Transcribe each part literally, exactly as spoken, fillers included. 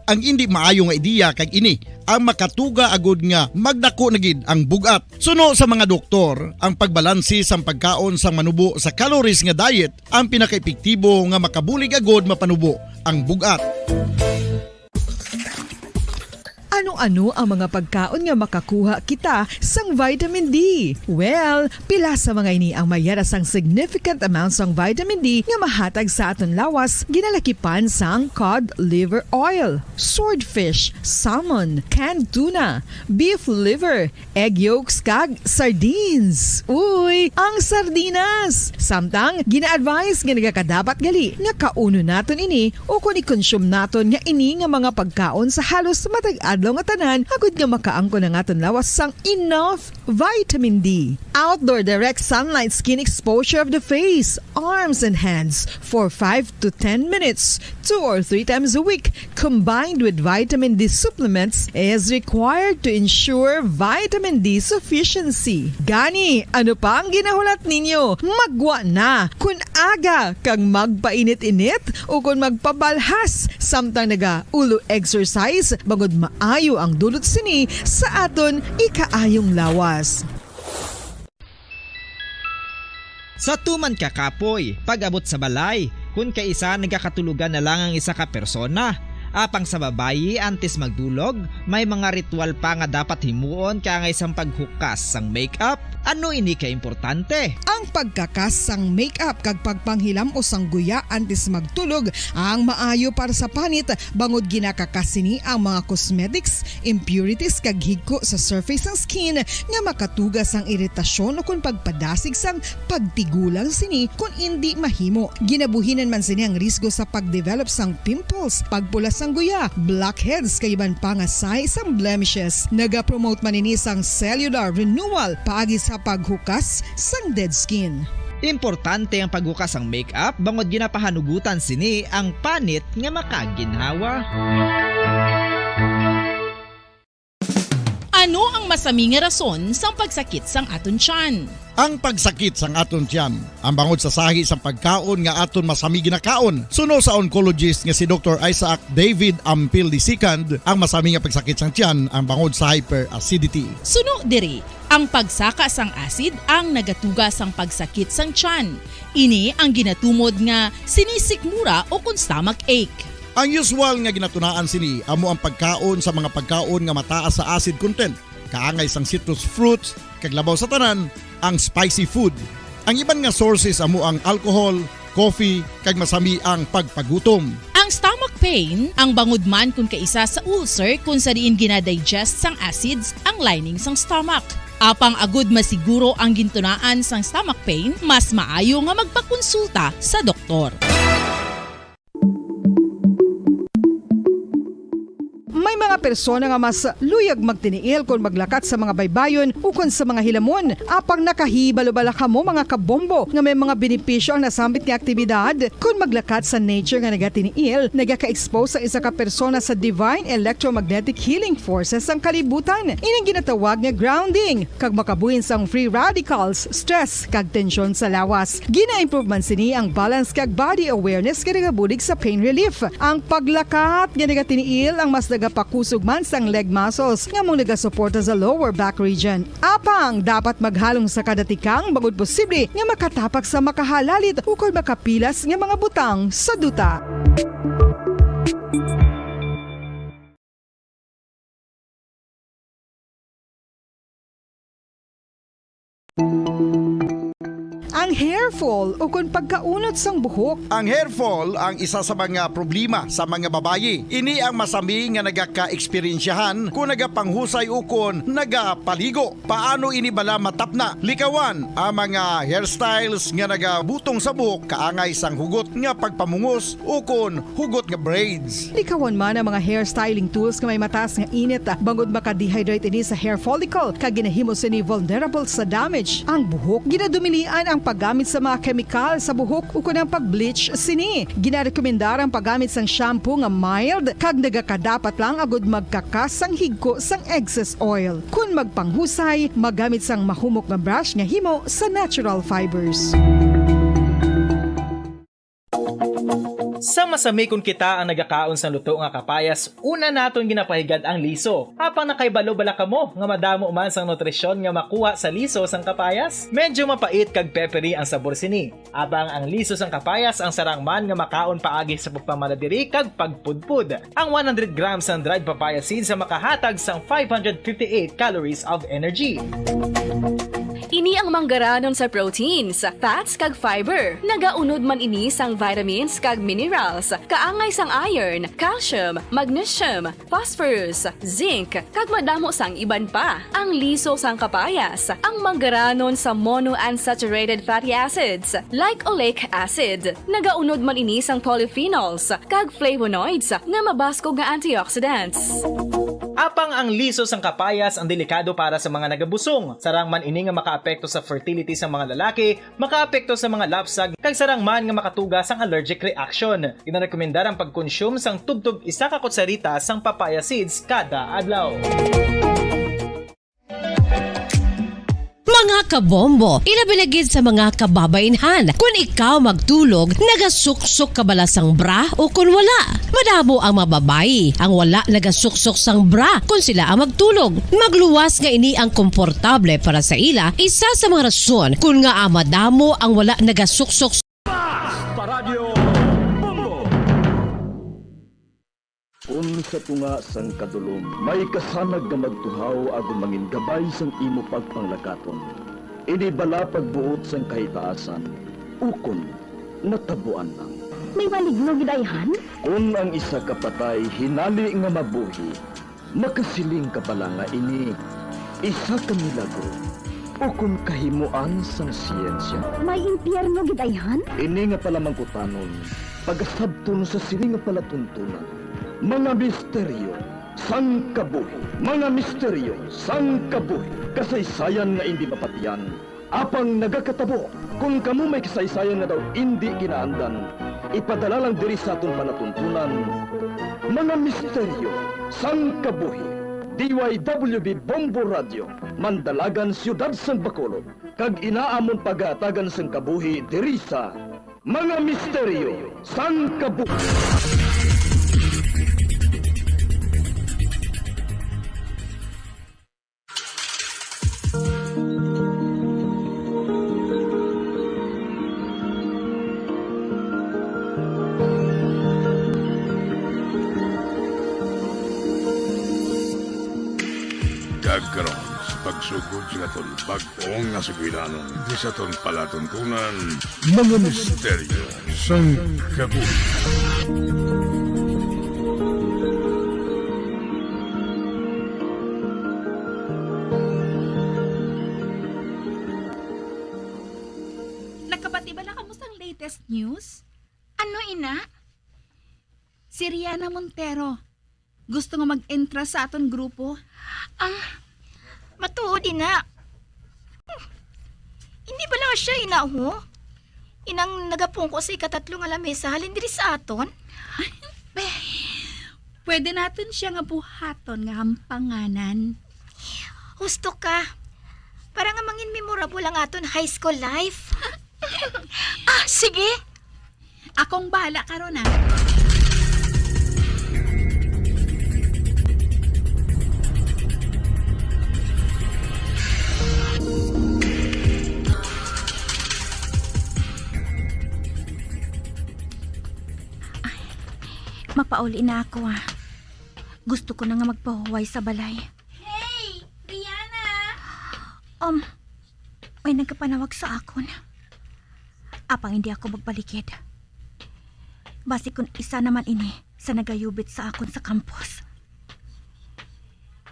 Ang indi maayo nga ideya kag ini ang makatuga agud nga magdako na gid ang bug-at. Suno sa mga doktor, ang pagbalanse sang pagkaon sang manubo sa calories nga diet ang pinakaepektibo nga makabulig agud mapanubo ang bug-at. Ano-ano ang mga pagkaon nga makakuha kita sang vitamin D? Well, pila sa mga ini ang mayara sang significant amount sang vitamin D nga mahatag sa aton lawas, ginalakipan sang cod liver oil, swordfish, salmon, canned tuna, beef liver, egg yolks, kag sardines. Uy, ang sardinas! Samtang, gina-advise nga nagakadapat gali nga kaunon naton ini ukon i-consume naton nga ini nga mga pagkaon sa halos matag adlaw nga tanan, agud nga makaangkon ang aton lawas sang enough vitamin D. Outdoor direct sunlight skin exposure of the face, arms, and hands for five to ten minutes, two or three times a week, combined with vitamin D supplements, is required to ensure vitamin D sufficiency. Gani, ano pa ang ginahulat ninyo? Maggwa na! Kun aga kag magpainit-init ukon magpabalhas samtang naga-ulo exercise, bangod maayo ang dulot sini sa aton ikaayong lawas. Sa tuman ka kapoy, pag-abot sa balay, kun kaisa nagakatulogan na lang ang isa ka persona. Apang sa babayi, antes magdulog, may mga ritual pa nga dapat himuon kaangay sang paghukas sang makeup. Ano ini ka importante? Ang pagkakas sang makeup kag pagpanghilam-os sang guya antes magtulog ang maayo para sa panit, bangod ginakakas sini ang mga cosmetics, impurities, kag higko sa surface sang skin nga makatuga sang iritasyon ukon pagpadasig sang pagtigulang sini kon indi mahimo. Ginabuhinan man sini ang risgo sa pag-develop sang pimples, pagpula sang guya, blackheads, kag iban pa nga sign sang blemishes. Nagapromote man ini sang cellular renewal paagi sa paghukas sang dead skin. Importante ang paghukas sang makeup bangod ginapahanugutan sini ang panit nga makaginhawa. Ano ang masami nga rason sang pagsakit sang aton tiyan? Ang pagsakit sang aton tiyan, ang bangod sa sahi sang pagkaon nga aton masami ginakaon. Suno sa oncologist nga si Doktor Isaac David Ampil the second, ang masami nga pagsakit sang tiyan ang bangod sa hyperacidity. Suno diri, ang pagsaka sang acid ang nagatuga sang pagsakit sang tiyan. Ini ang ginatumod nga sinisikmura ukon stomach ache. Ang usual nga ginatunaan sini amo ang pagkaon sa mga pagkaon nga mataas sa acid content, kaangay sang citrus fruits, kag labaw sa tanan, ang spicy food. Ang iban nga sources amo ang alcohol, coffee, kag masami ang pagpagutom. Ang stomach pain, ang bangod man kun kaisa sa ulcer kun sa diin ginadigest sang acids ang lining sang stomach. Apang agud masiguro ang gintunaan sang stomach pain, mas maayo nga magpakonsulta sa doktor. May mga persona nga mas luyag magtiniil kon maglakat sa mga baybayon ukon sa mga hilamon. Apang nakahibalo bala kamo, mga kabombo, nga may mga benepisyo ang nasambit nga aktibidad? Kon maglakat sa nature nga nagatiniil, nagaka-expose ang isa ka persona sa divine electromagnetic healing forces sang kalibutan. Ining ginatawag nga grounding, kag makabuhin sang free radicals, stress, kag tensyon sa lawas. Gina-improve man sini ang balance kag body awareness nga nagabulig sa pain relief. Ang paglakat nga nagatiniil ang mas nagapakusog man sang leg muscles nga amo nagasuporta sa lower back region. Apang dapat maghalong sa kada tikang bangod posible nga makatapak sa makahalalit ukon makapilas nga mga butang sa duta. Ang hair fall ukon pagkaunot sang buhok. Ang hair fall ang isa sa mga problema sa mga babayi. Ini ang masami nga nagaka-eksperyensyahan kon nagapanghusay ukon nagapaligo. Paano ini bala matapna? Likawan ang mga hairstyles nga nagabutong sa buhok kaangay sang hugot nga pagpamungos ukon hugot nga braids. Likawan man ang mga hair styling tools nga may mataas nga init, bangod maka-dehydrate ini sa hair follicle kag ginahimo sini vulnerable sa damage ang buhok. Ginadumilian ang paggamit sa mga kemikal sa buhok ukon ang pag-bleach sini. Ginarekomendar ang paggamit sang shampoo nga mild kag nagakadapat lang agud magkakas sang higko sang excess oil. Kon magpanghusay, magamit sang mahumok nga brush nga himo sa natural fibers. Sa masami kon kita ang nagakaon sang luto nga kapayas, una naton ginapahigad ang liso. Apang nakahibalo bala kamo nga madamo man sang nutrisyon nga makuha sa liso sang kapayas? Medyo mapait kag peppery ang sabor sini. Apang ang liso sang kapayas ang sarang man nga makaon paagi sa pagpamala diri kag pagpudpod. Ang one hundred grams sang dried papaya seeds ang makahatag sang five hundred fifty-eight calories of energy. Ini ang manggaranon sa proteins, fats, kag fiber. Nagaunod man ini sang vitamins kag minerals, kaangay sang iron, calcium, magnesium, phosphorus, zinc, kag madamo sang iban pa. Ang liso sang kapayas, ang manggaranon sa monounsaturated fatty acids, like oleic acid. Nagaunod man ini sang polyphenols kag flavonoids nga mabaskog nga antioxidants. Apang ang liso sang kapayas ang delikado para sa mga nagabusong. Sarang man ini nga makaapekto sa fertility sa mga lalaki, makaapekto sa mga lapsag, kag sarang man nga makatuga sang allergic reaction. Ginarekomendar ang pagkonsume sang tubtob isa ka kutsarita sang papaya seeds kada adlaw. Mga kabombo, ilabi na gid sa mga kababainhan. Kun ikaw magtulog, nagasuksok ka bala sang bra o kun wala? Madamo ang mga babayi ang wala nagasuksok sang bra kun sila ang magtulog. Magluwas nga ini ang komportable para sa ila, isa sa mga rason kun ngaa madamo ang wala nagasuksok. Basta Radyo Bombo. Kun sa tunga sang kadulom may kasanag nga magtuhaw agod mangin gabay sang imo pagpanglakaton, ini bala pagbuot sang kahitaasan, ukon natabuan lang? May maligno gid ayhan? Kun ang isa ka patay hinali nga mabuhi, makasiling ka bala nga ini isa ka milagro ukon kahimoan sang siyensya? May impyerno gid ayhan? Ini nga palamangkutanon, pagasabton sa sini nga palatuntunan. Mga misteryo sang kabuhi. Mga misteryo sang kabuhi. Kasaysayan nga indi mapatian, apang nagakatabo. Kon kamo may kasaysayan nga daw indi ginaandan, ipadala lang diri sa aton palatuntunan. Mga misteryo sang kabuhi. D Y W B Bombo Radio, Mandalagan, Siyudad sang Bacolod, kag ina amon pagahatagan sang kabuhi diri sa Mga Misteryo sang Kabuhi. Kag karon, sa pagsugod sa aton bag-o nga sugilanon, di sa aton palatuntunan, Mga Misteryo sang Kabuhi. Nakabati bala kamo sang latest news? Ano ina? Si Riana Montero gusto nga mag-entra sa aton grupo. Ah, matuod ina. Hindi bala siya ina, ho? Inang nagapungko sa ikatatlo nga lamesa halin diri sa aton? Be, pwede naton siya nga buhaton nga hampanganan. Husto ka. Para nga mangin memorable ang aton high school life. Ah, sige. Akong bahala karon, ah. Ay, mapauli na ako, ah. Gusto ko na nga magpahuway sa balay. Hey, Rihanna! Um, may nagapanawag sa akon. Apang hindi ako magbalikid. Basi kun isa naman ini sa nagayubit sa akon sa campus.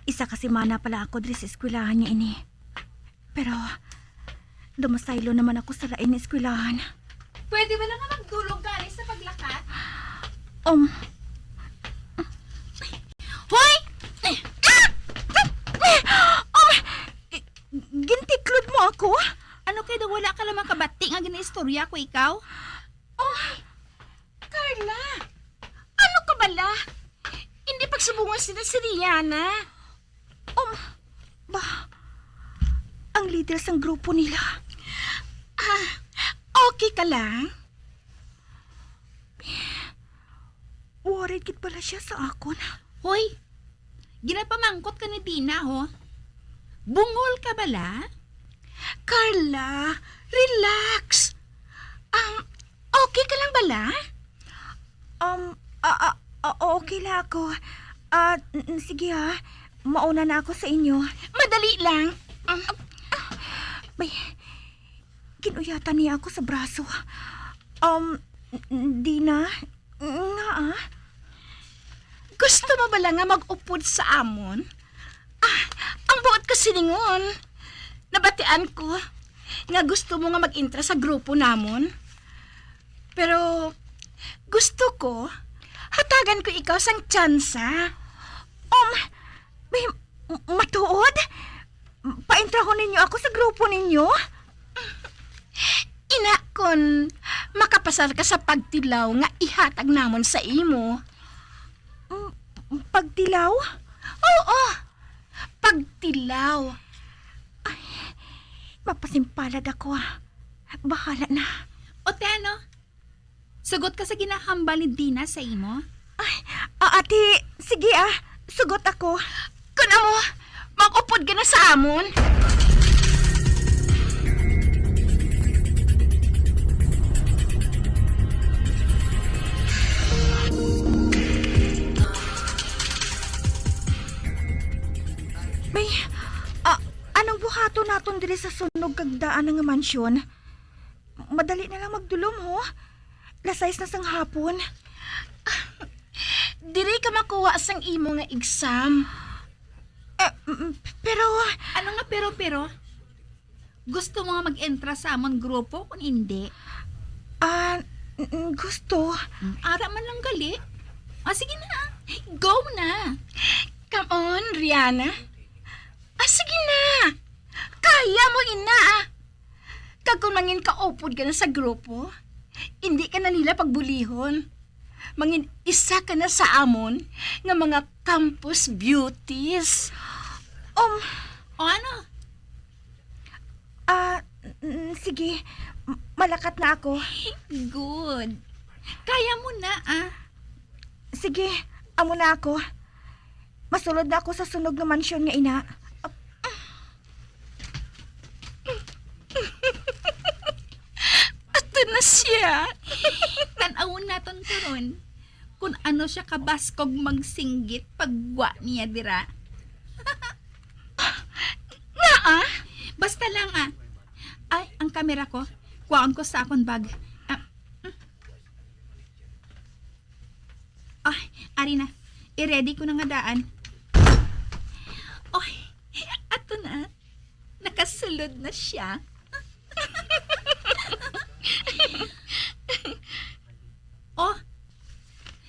Isa ka semana pa lang ako diri sa eskwelahan niya ini. Pero, dumasaylo naman ako sa lain nga eskwelahan. Pwede ba lang nga magdulog ka sa paglakat? Um. Hoy! Ah! Um, gintiklod mo ako? Ano kay daw wala ka lang makabati nga ginaistorya ko ikaw? Oh, Carla! Ano ka bala? Hindi pagsubungan sila si Rihanna. Um, ba, ang leader sang grupo nila. Ah, okay ka lang? Worried gid pala siya sa akon. Hoy, ginapamangkot ka ni Dina, ho? Bungol ka bala? Carla, relax. Um, okay ka lang bala? Um, ah, ah, ah, okay lang ako. Ah, n- n- sige ha, mauna na ako sa inyo. Madali lang. Um, ah, bay, ginuyatan niya ako sa braso. Um, n- n- Dina, nga ah? Gusto mo bala nga mag-upod sa amon? Ah, ang buot ko silingon. Nabatian ko nga gusto mo nga mag-intra sa grupo namon. Pero gusto ko, hatagan ko ikaw sang tsansa. Um, may, matuod? Paintrahon ninyo ako sa grupo ninyo? Ina, kon makapasar ka sa pagtilaw nga ihatag namon sa imo. Mm, pagtilaw? Oo, pagtilaw. Ay, mapasimpalad ako, ah. Bahala na. O, te, ano? Sugot ka sa ginahambal ni Dina sa imo? Ay, ah, ate, sige, ah. Sugot ako. Kun amo, mag-upod ka na sa amon. May, ah, anong buhaton naton diri sa sunog kag daan nga mansyon? Madali na lang magdulom, ho. Las sais na sang hapon. Diri ka makuha sang imo nga exam. Eh, mm, pero Ano nga pero, pero? Gusto mo nga mag-entra sa amon grupo kung hindi? Ah, n- n- gusto. Mm, ara man lang gali. Ah, sige na. Go na. Come on, Rihanna. Ah, sige na. Kaya mo, ina. Kag kung mangin kaupod ka na sa grupo, hindi ka na nila pagbulihon. Mangin isa ka na sa amon nga mga campus beauties. Um, O ano? Ah, mm, sige. M- malakat na ako. Good. Kaya mo na, ah. Sige, amo na ako. Masulod na ako sa sunog nga mansyon nga ina. Ato na siya. Tan-awon naton karon kung ano siya kabaskog magsinggit paggwa niya dira. Naa? Basta lang, ah. Ay, ang kamera ko. Kuhaon ko sa akon bag. Ah, mm. Ay, ari na. I-ready ko na nga daan. Oy, ato na. Nakasulod na siya. Oh,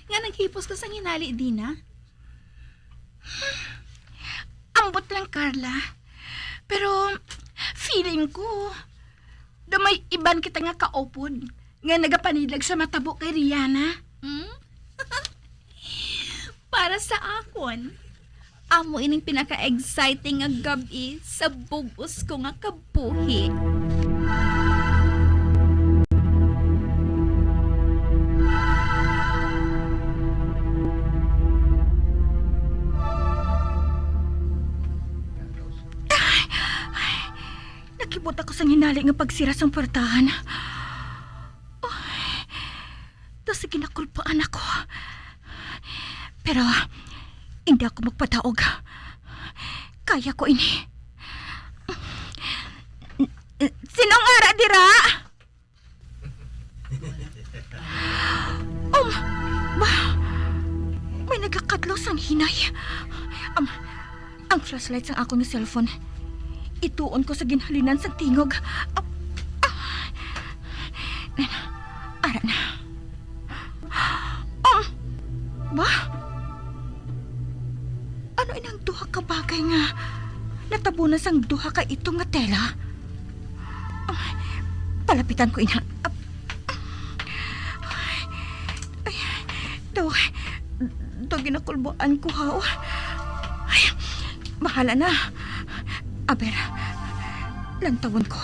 nga naghipos ka sang hinali, Dina? Ambot lang, Carla. Pero feeling ko, daw may iban kita nga kaupod nga nagapanidlag sa matabo kay Rihanna. Hmm? Para sa akon, amo ining pinaka-exciting nga gab-i sa bug-os ko nga kabuhi. Nakibot ako sa hinali nga pagsira sang puwertahan. Ay, daw sa ginakulbaan ako. Pero hindi ako magpadaog. Kaya ko ini. Sino ang ara dira? Um, ba? May nagakadlaw sang hinay. Um, ang flashlight sang akon nga cellphone. Ituon ko sa ginhalinan sang tingog. Ah, ah. Ara na. Um, ba? Ano inang duha ka bagay nga natabunan sang duha ka itom nga tela? Ah, palapitan ko ina. Ay, daw, daw ginakulbaan ko, haw. Ay, bahala na. Aber, lantawon ko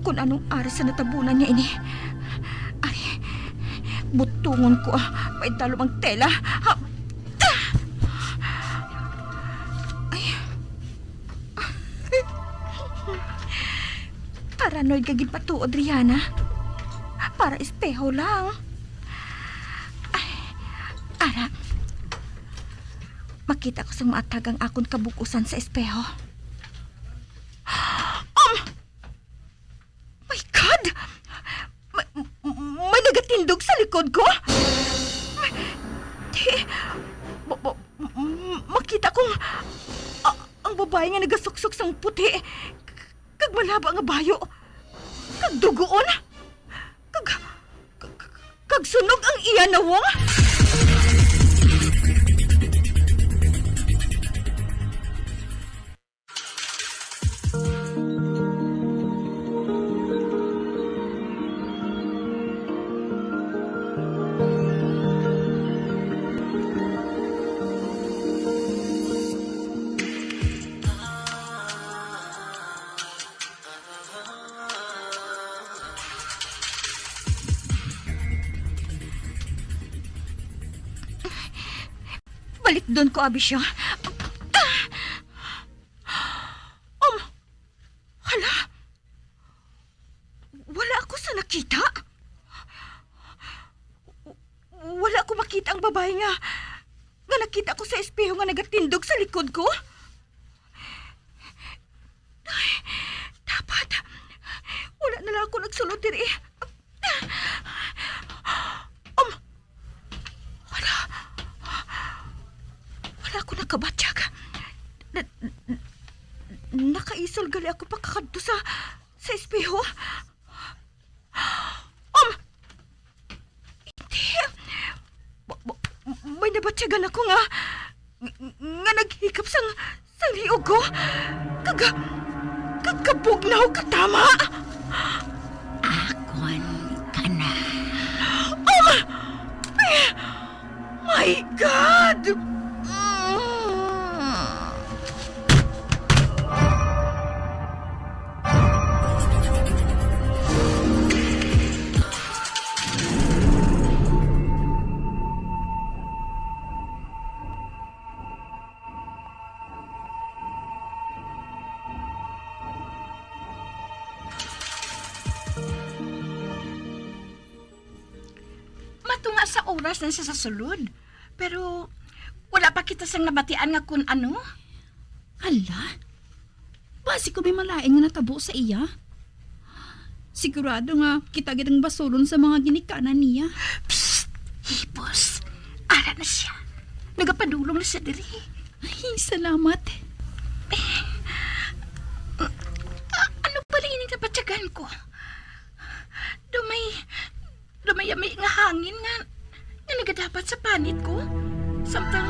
kung anong ari sa natabunan niya ini. Ari, butungon ko, ah. May talom ang tela. Ha? Ay. Paranoid ka gid patuod, Rihanna. Para espeho lang. Ay, ara. Makita ko sang maatag ang akon kabug-usan sa espeho. Um! My God! May, may nagatindog sa likod ko! May, di, ba, ba, m-, makita kong, ah, ang babayi nga nagasuksok sang puti, k-, kag malaba nga bayo, kag dugoon, kag, kag, kag sunog ang iya nawong. Balikdon ko abi sia. Um, hala? Wala ako sa nakita. Wala ko makita ang babayi nga, nga nakita ko sa espeho nga nagatindog sa likod ko. Ay, dapat wala na lang ako nagsulod diri. Um, wala. Wala ako nakabatyag. Na, na, nakaisol gali ako pakakadto sa, sa espeho. Um, hindi. Ba, ba, may nabatyagan ako nga, nga naghikap sang, sang liog ko. Kag, kag kabugnaw katama. Akon ka na. Um, my God! Matunga sa oras na sa, sa sulod. Pero wala pa kita sang nabatian nga kun ano. Hala, basi ko may malain nga natabo sa iya. Sigurado nga kita gid ang basulon sa mga ginikanan niya. Psst! Hipos! Ara na siya. Nagapadulong na siya diri. Ay, salamat. Eh, a-, ano pala ining nabatyagan ko? Daw may, daw may yami nga hangin nga, nga nagadapat sa panit ko. Samtang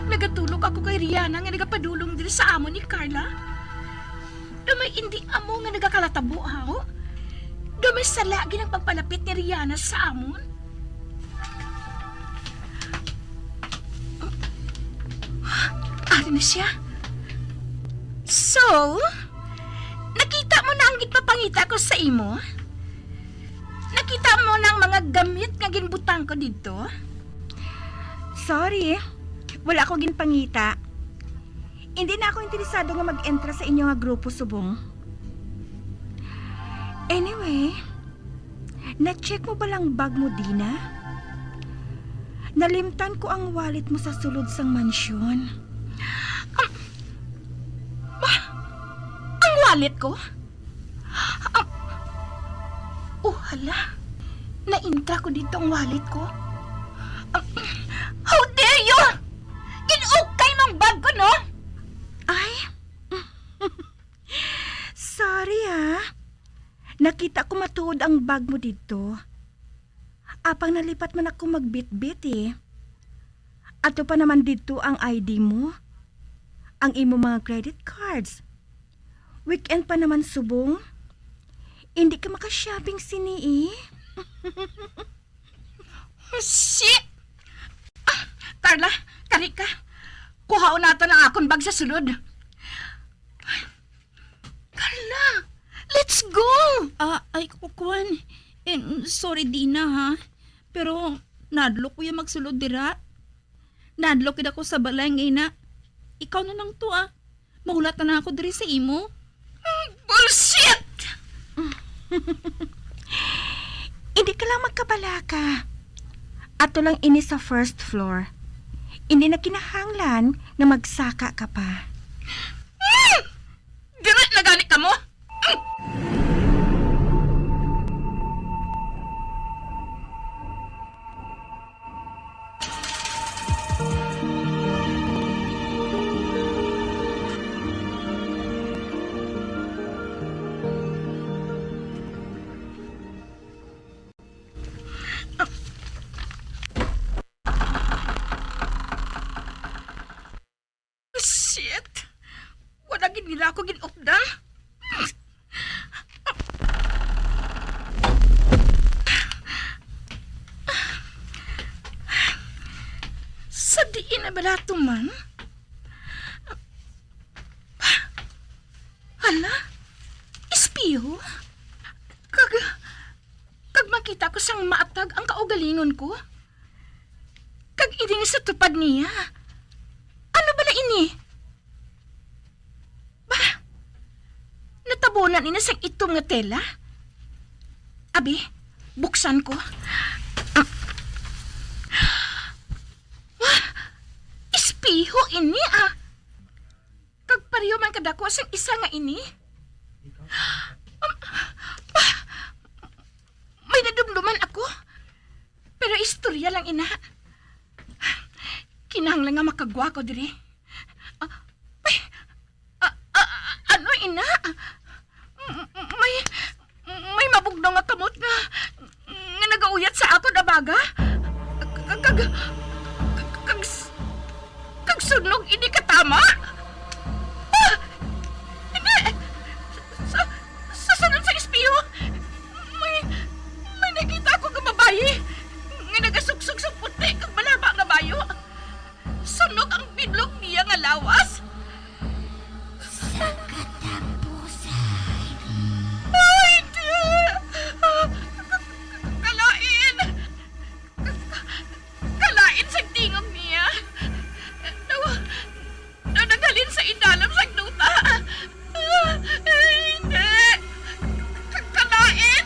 nagatulog ako kay Rihanna nga nagapadulong diri sa amon ni Carla. Daw may indi amo nga nagakalatabo, ha? Daw may sala gid ang pagpalapit ni Rihanna sa amon. Ari na siya. So, nakita mo na ang ginpapangita ko sa imo? Nakita mo na ang mga gamit nga ginbutang ko didto? Sorry, wala ako ginpangita. Hindi na ako interesado nga mag-entra sa inyo nga grupo subong. Anyway, na-check mo ba lang bag mo, Dina? Nalimtan ko ang wallet mo sa sulod sang mansyon. Ang, ma-, ang wallet ko? Ang, oh, hala. Naintra ko didto ang wallet ko. Ang, how dare you? Gin-ukay mo ang bag ko, no? Ay, sorry, ha. Nakita ko matuod ang bag mo didto. Apang nalipat man ako magbitbit, eh. Ato pa naman didto ang I D mo, ang imo mga credit cards. Weekend pa naman subong. Hindi ka maka-shopping sini, eh. Shit! Ah, Carla, kari ka. Kuhaon naton ang akon bag sa sulod. Carla, let's go! Ah, ay, ku-, kuwan. Eh, sorry, Dina, ha? Pero Nadlok ko ya magsulod dira. Nadlok gid ako sa balay nga ina. Ikaw na lang to, ah. Mahulat na lang ako diri sa imo. Bullshit! Hindi ka lang magkabalaka. Ato lang ini sa first floor. Hindi na kinahanglan nga magsaka ka pa. Hmm! Dili na gani kamo! Hmm! Shit! Wala gid nila ako gin-updan. Sa diin na bala to man? Hala? Espeho? Kag, kag makita ko sang maatag ang kaugalingon ko? Kag ini nga sa tupad niya? Ano bala ini? Ba, natabunan ini sang itom nga tela? Abi, buksan ko. Ah. Ah, espeho ini, ah. Kag pareho man kadako sang isa nga ini. Um, ah, may nadumduman ako. Pero istorya lang ina. Kinahanglan nga makagwa ko diri. Ah, ay, ah, ah, ah, ano, ina? M-, m-, may, may mabugnaw nga kamot nga, nga nagauyat sa akon abaga. Kag, kag, kag, kag, kag sunog ini katama? Ah! Hindi! Sa, sa sunod sa espeho, may, may nakita ako nga babayi nga nagasuksok sa puti kag malaba nga bayo. Sunog ang bidlog niya nga lawas. Sa katapusan. Ay, hindi! Kalain! Kalain sa tingog niya. Nawa-, na naghalin sa idalom sang duta. Ah, hindi. Ka-, kalain.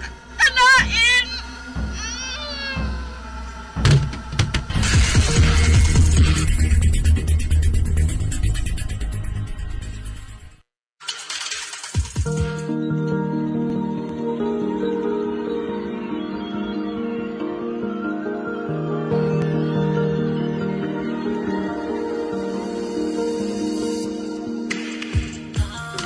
Ka-, kalain. Mm.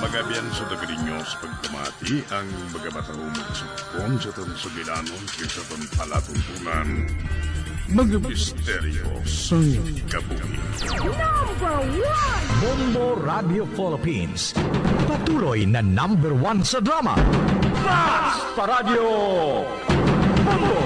Magabian sa taga ninyo sa pagpamati ang mga matahumag sa kon sa aton sugilanon kag sa aton palatuntunan, mga misteryo sang kabuhi. Number one! Bombo Radio Philippines. Patuloy na number one sa drama. Mas pa Radyo Bombo!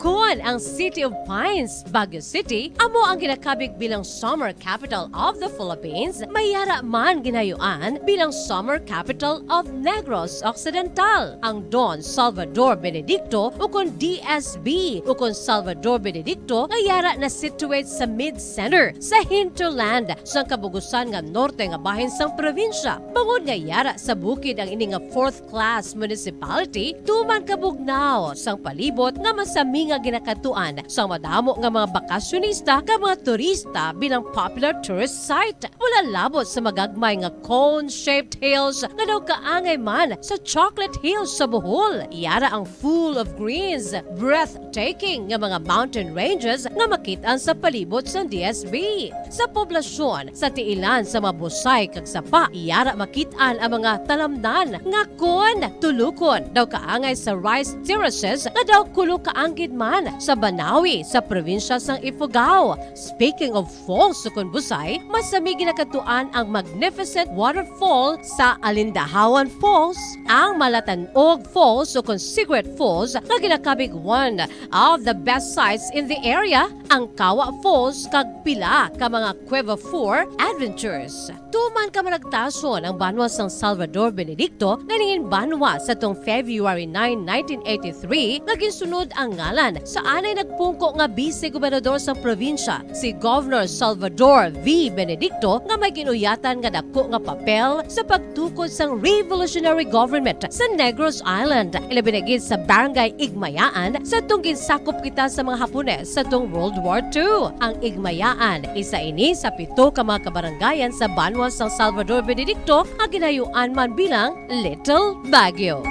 Kon ang City of Pines, Baguio City, amo ang ginakabig bilang Summer Capital of the Philippines, may yara man ginayuan bilang Summer Capital of Negros Occidental. Ang Don Salvador Benedicto, ukon D S B, ukon Salvador Benedicto, nga yara na-situate sa mid-center, sa hinterland, sang kabugusan nga norte nga bahin sang probinsya, bangod nga yara sa bukid ang ini nga fourth class municipality, tuman kabugnaw sang palibot nga masami nga ginakadtuan sang madamo nga mga bakasyonista kag mga turista bilang popular tourist site. Wala labot sa magagmay nga cone-shaped hills nga daw kaangay man sa Chocolate Hills sa Bohol. Yara ang full of greens, breathtaking nga mga mountain ranges nga makit-an sa palibot sang D S B. Sa poblasyon, sa tiilan sa mga busay kag sapa, yara makit-an ang mga talamnan nga kon tulukon daw kaangay sa rice terraces nga daw kulo kaanggid man sa Banawi, sa probinsya sang Ifugao. Speaking of falls, sukon Busay, masami ginakadtuan ang magnificent waterfall sa Alindahawan Falls, ang Malatanog Falls, sukon Secret Falls, nga ginakabig one of the best sights in the area, ang Kawa Falls, kag pila ka mga Cueva Four adventures. Tuman ka managtason ang banwa sang Salvador Benedicto nga nangin banwa sa tong February nine, nineteen eighty-three, nga ginsunod ang ngalan sa anay nagpungko nga bise gobernador sang probinsya, si Governor Salvador V. Benedicto, nga may ginuyatan nga dako nga papel sa pagtukod sang revolutionary government sa Negros Island, ilabi na gid sa Barangay Igmayaan, sa tong ginsakop kita sa mga Hapones sa tong World War Two. Ang Igmayaan, isa ini sa pito ka mga kabarangayan sa banwa sang Salvador Benedicto nga ginayuan man bilang Little Baguio.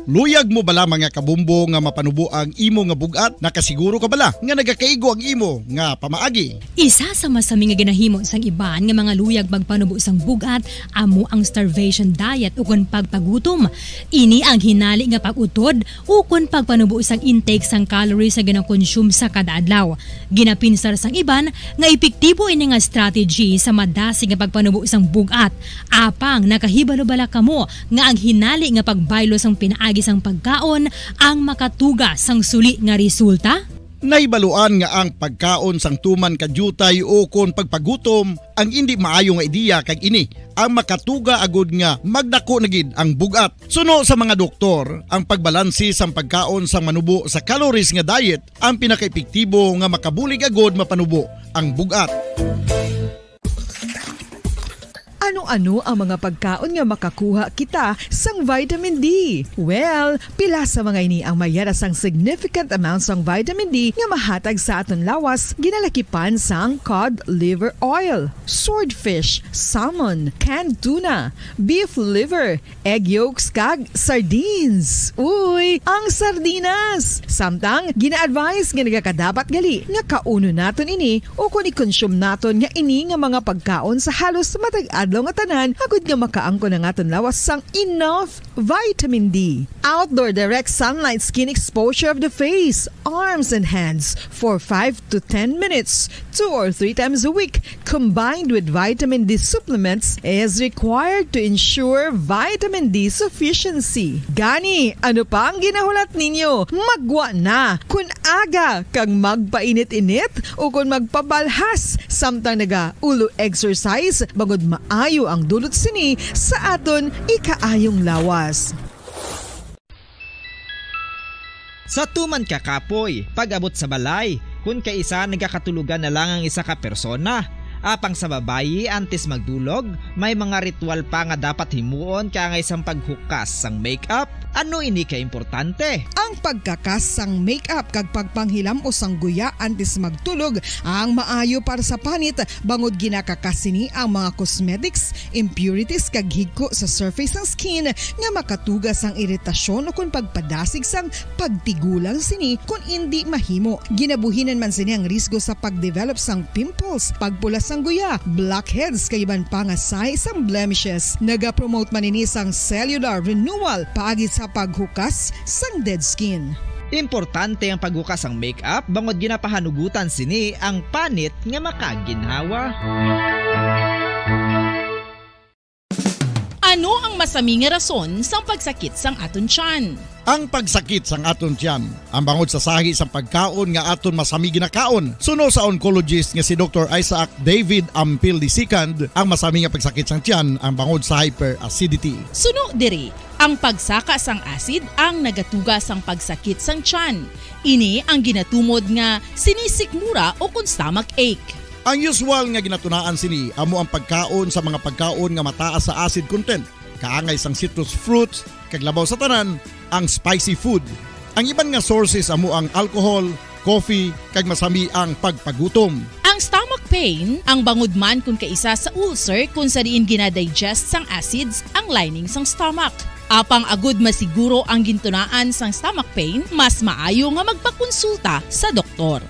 Luyag mo bala, mga kabumbo, nga mapanubo ang imo nga bug-at? Nakasiguro ka bala nga nagakaigo ang imo nga pamaagi? Isa sa masami nga ginahimo sang iban nga mga luyag magpanubo sang bug-at amo ang starvation diet ukon pagpagutom. Ini ang hinali nga pag-utod ukon pagpanubo sang intake sang calories nga ginakonsume sa kada adlaw. Ginapinsar sang iban nga epektibo ini nga strategy sa madasig nga pagpanubo sang bug-at. Apang nakahibalo bala kamo nga ang hinali nga pagbaylo sang pinaagi sang pagkaon ang makatuga sang suli nga resulta? Nahibaluan nga ang pagkaon sang tuman ka diutay ukon pagpagutom ang indi maayo nga ideya, kag ini ang makatuga agud nga magdako na gid ang bug-at. Suno sa mga doktor, ang pagbalanse sang pagkaon sang manubo sa calories nga diet ang pinakaepektibo nga makabulig agud mapanubo ang bug-at. Ano-ano ang mga pagkaon nga makakuha kita sang vitamin D? Well, pila sa mga ini ang mayara sang significant amount sang vitamin D nga mahatag sa aton lawas, ginalakipan sang cod liver oil, swordfish, salmon, canned tuna, beef liver, egg yolks, kag sardines. Uy, ang sardinas! Samtang gina-advise nga nagakadapat gali nga kaunon naton ini ukon i-consume naton nga ini nga mga pagkaon sa halos matag adlaw nga tanan, agud nga makaangkon ang aton lawas sang enough vitamin D. Outdoor direct sunlight skin exposure of the face, arms, and hands for five to ten minutes, two or three times a week, combined with vitamin D supplements, is required to ensure vitamin D sufficiency. Gani, ano pa ang ginahulat ninyo? Maggwa na! Kon aga kag magpainit-init ukon magpabalhas samtang naga-ulo exercise, bangod maayo ang dulot sini sa aton ikaayong lawas. Sa tuman ka kapoy, pag-abot sa balay, kun kaisa nagakatulogan na lang ang isa ka persona. Apang sa babayi, antes magdulog, may mga ritual pa nga dapat himuon kaangay sang paghukas sang makeup. Ano ini ka importante? Ang pagkakas sang makeup kag pagpanghilam-os sang guya antes magtulog ang maayo para sa panit, bangod ginakakas sini ang mga cosmetics, impurities kag higko sa surface sang skin nga makatuga sang iritasyon ukon pagpadasig sang pagtigulang sini kon indi mahimo. Ginabuhinan man sini ang risgo sa pagdevelop sang pimples, pagpula sang guya, blackheads, kag iban pa nga sahi sang blemishes. Nagapromote man ini sang cellular renewal paagi sa paghukas sang dead skin. Importante ang paghukas sang makeup bangod ginapahanugutan sini ang panit nga makaginhawa. Ano ang masami nga rason sang pagsakit sang aton tiyan? Ang pagsakit sang aton tiyan, ang bangod sa sahi sang pagkaon nga aton masami ginakaon. Suno sa oncologist nga si Doktor Isaac David Ampil the second, ang masami nga pagsakit sang tiyan ang bangod sa hyperacidity. Suno diri, ang pagsaka sang acid ang nagatuga sang pagsakit sang tiyan. Ini ang ginatumod nga sinisikmura ukon stomach ache. Ang usual nga ginatunaan sini amo ang pagkaon sa mga pagkaon nga mataas sa acid content, kaangay sang citrus fruits, kag labaw sa tanan, ang spicy food. Ang iban nga sources amo ang alcohol, coffee, kag masami ang pagpagutom. Ang stomach pain, ang bangod man kon kaisa sa ulcer kon sa diin ginadigest sang acids ang lining sang stomach. Apang agud masiguro ang gintunaan sang stomach pain, mas maayo nga magpakonsulta sa doktor.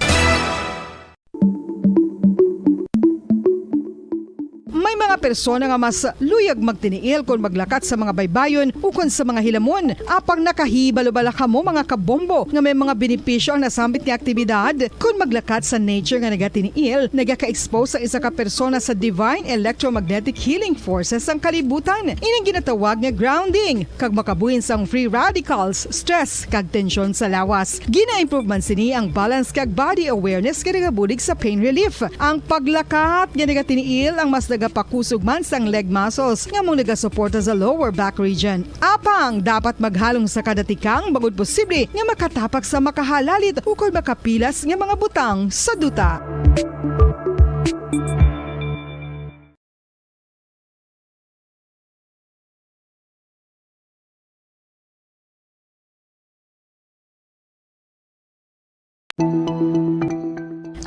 May mga persona nga mas luyag magtiniil kon maglakat sa mga baybayon ukon sa mga hilamon. Apang nakahibalo bala kamo, mga kabombo, nga may mga benepisyo ang nasambit nga aktibidad? Kon maglakat sa nature nga nagatiniil, nagaka-expose ang isa ka persona sa divine electromagnetic healing forces sang kalibutan. Ining ginatawag nga grounding, kag makabuhin sang free radicals, stress, kag tensyon sa lawas. Gina-improve man sini ang balance kag body awareness nga nagabulig sa pain relief. Ang paglakat nga nagatiniil ang mas nagapakusog man sang leg muscles nga amo nagasuporta sa lower back region. Apang dapat maghalong sa kada tikang bangod posible nga makatapak sa makahalalit ukon makapilas nga mga butang sa duta.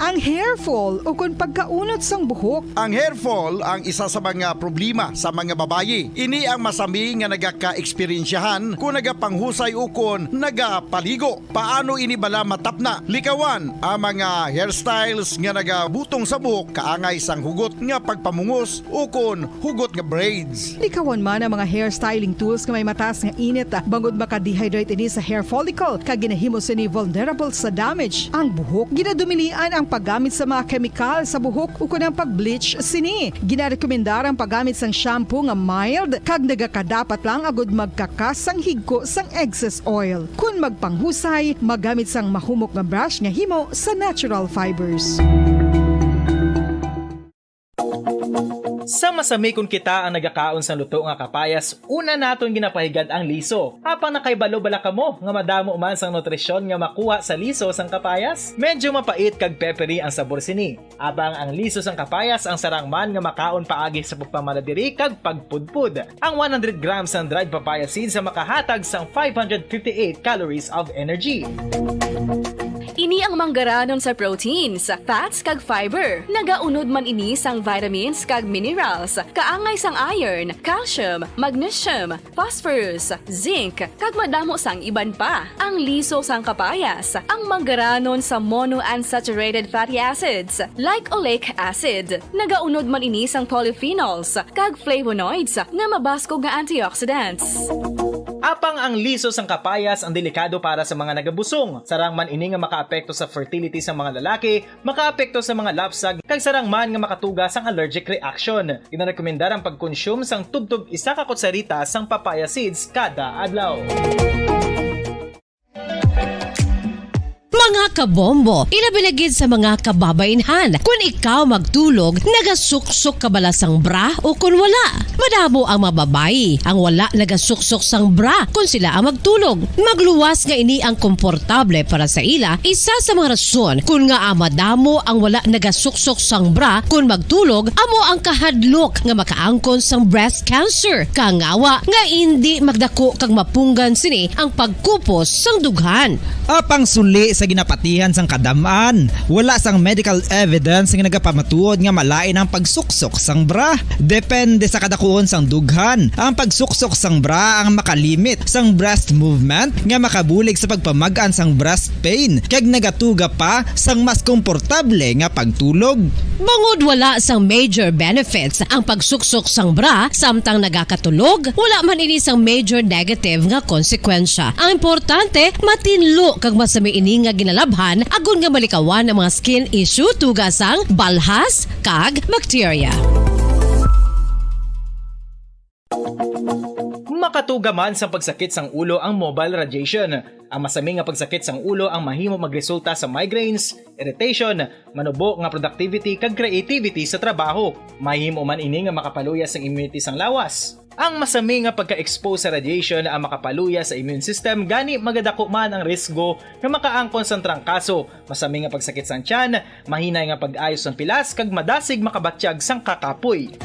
Ang hair fall ukon pagkaunot sang buhok. Ang hair fall ang isa sa mga problema sa mga babayi. Ini ang masami nga nagaka-eksperyensyahan kon nagapanghusay ukon nagapaligo. Paano ini bala matapna? Likawan ang mga hairstyles nga nagabutong sa buhok kaangay sang hugot nga pagpamungos ukon hugot nga braids. Likawan man ang mga hair styling tools nga may mataas nga init, ah, bangod maka-dehydrate ini sa hair follicle, kag ginahimo sini vulnerable sa damage ang buhok. Ginadumilian ang paggamit sa mga kemikal sa buhok ukon ang pag-bleach sini. Ginarekomendar ang paggamit sang shampoo nga mild kag nagakadapat lang agud magkakas sang higko sang excess oil. Kon magpanghusay, maggamit sang mahumok nga brush nga himo sa natural fibers. Sa masami kon kita ang nagakaon sang luto nga kapayas, una naton ginapahigad ang liso. Apang nakahibalo bala kamo nga madamo man sang nutrisyon nga makuha sa liso sang kapayas? Medyo mapait kag peppery ang sabor sini. Apang ang liso sang kapayas ang sarang man nga makaon paagi sa pagpamala diri kag pagpudpod. Ang one hundred grams sang dried papaya seeds ang makahatag sang five hundred fifty-eight calories of energy. Ini ang manggaranon sa proteins, fats, kag fiber. Nagaunod man ini sang vitamins kag minerals, kaangay sang iron, calcium, magnesium, phosphorus, zinc, kag madamo sang iban pa. Ang liso sang kapayas, ang manggaranon sa monounsaturated fatty acids, like oleic acid. Nagaunod man ini sang polyphenols kag flavonoids nga mabaskog nga antioxidants. Apang ang liso sang kapayas ang delikado para sa mga nagabusong. Sarang man ini nga makaapekto sa fertility sa mga lalaki, makaapekto sa mga lapsag, kag sarang man nga makatuga sang allergic reaction. Ginarekomendar ang pagkonsume sang tubtob isa ka kutsarita sang papaya seeds kada adlaw. Mga kabombo, ilabi na gid sa mga kababainhan, kun ikaw magtulog, nagasuksok ka bala sang bra o kun wala? Madamo ang mga babayi ang wala nagasuksok sang bra kun sila ang magtulog. Magluwas nga ini ang komportable para sa ila, isa sa mga rason kun ngaa madamo ang wala nagasuksok sang bra kun magtulog amo ang kahadlok nga makaangkon sang breast cancer. Kangawa nga indi magdako kag mapunggan sini ang pagkupos sang dughan. Apang suli sa ginapatihan sang kadam-an, wala sang medical evidence nga nagapamatuod nga malain ang pagsuksok sang bra. Depende sa kadakuon sang dughan, ang pagsuksok sang bra ang makalimit sang breast movement nga makabulig sa pagpamag-an sang breast pain kag nagatuga pa sang mas komportable nga pagtulog. Bangod wala sang major benefits ang pagsuksok sang bra samtang nagakatulog, wala man ini sang major negative nga konsekwensya. Ang importante, matinlo kag masami ini nga ginalabhan agod nga malikawan ang mga skin issue tuga sang balhas kag bakterya. Makatuga man sang pagsakit sang ulo ang mobile radiation. Ang masami nga pagsakit sang ulo ang mahimo magresulta sa migraines, irritation, manubo nga productivity, kag creativity sa trabaho. Mahimo man ini nga makapaluya sang immunity sang lawas. Ang masami nga pagka-expose sa radiation ang makapaluya sa immune system, gani magadako man ang risgo nga makaangkon sang trangkaso, masami nga pagsakit sang tiyan, mahinay nga pag-ayo sang pilas, kag madasig makabatyag sang kakapoy.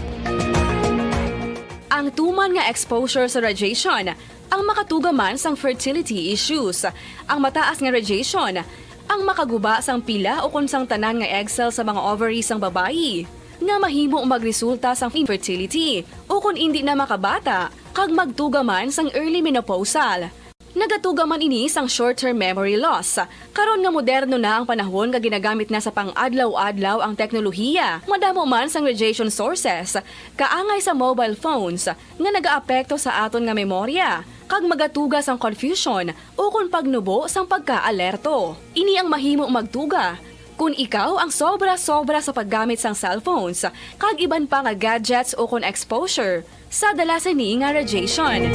Ang tuman nga exposure sa radiation ang makatuga man sang fertility issues. Ang mataas nga radiation ang makaguba sang pila ukon sang tanan nga egg cell sa mga ovary sang babayi, nga mahimo magresulta sang infertility ukon indi na makabata, kag magtuga man sang early menopausal. Nagatuga man ini sang short-term memory loss. Karon nga moderno na ang panahon nga ginagamit na sa pang-adlaw-adlaw ang teknolohiya, madamo man sang radiation sources, kaangay sa mobile phones, nga nagaapekto sa aton nga memorya, kag magatuga sang confusion ukon pagnubo sang pagkaalerto. Ini ang mahimo magtuga kon ikaw ang sobra-sobra sa paggamit sang cellphones kag iban pa nga gadgets ukon exposure sa dala sini nga radiation.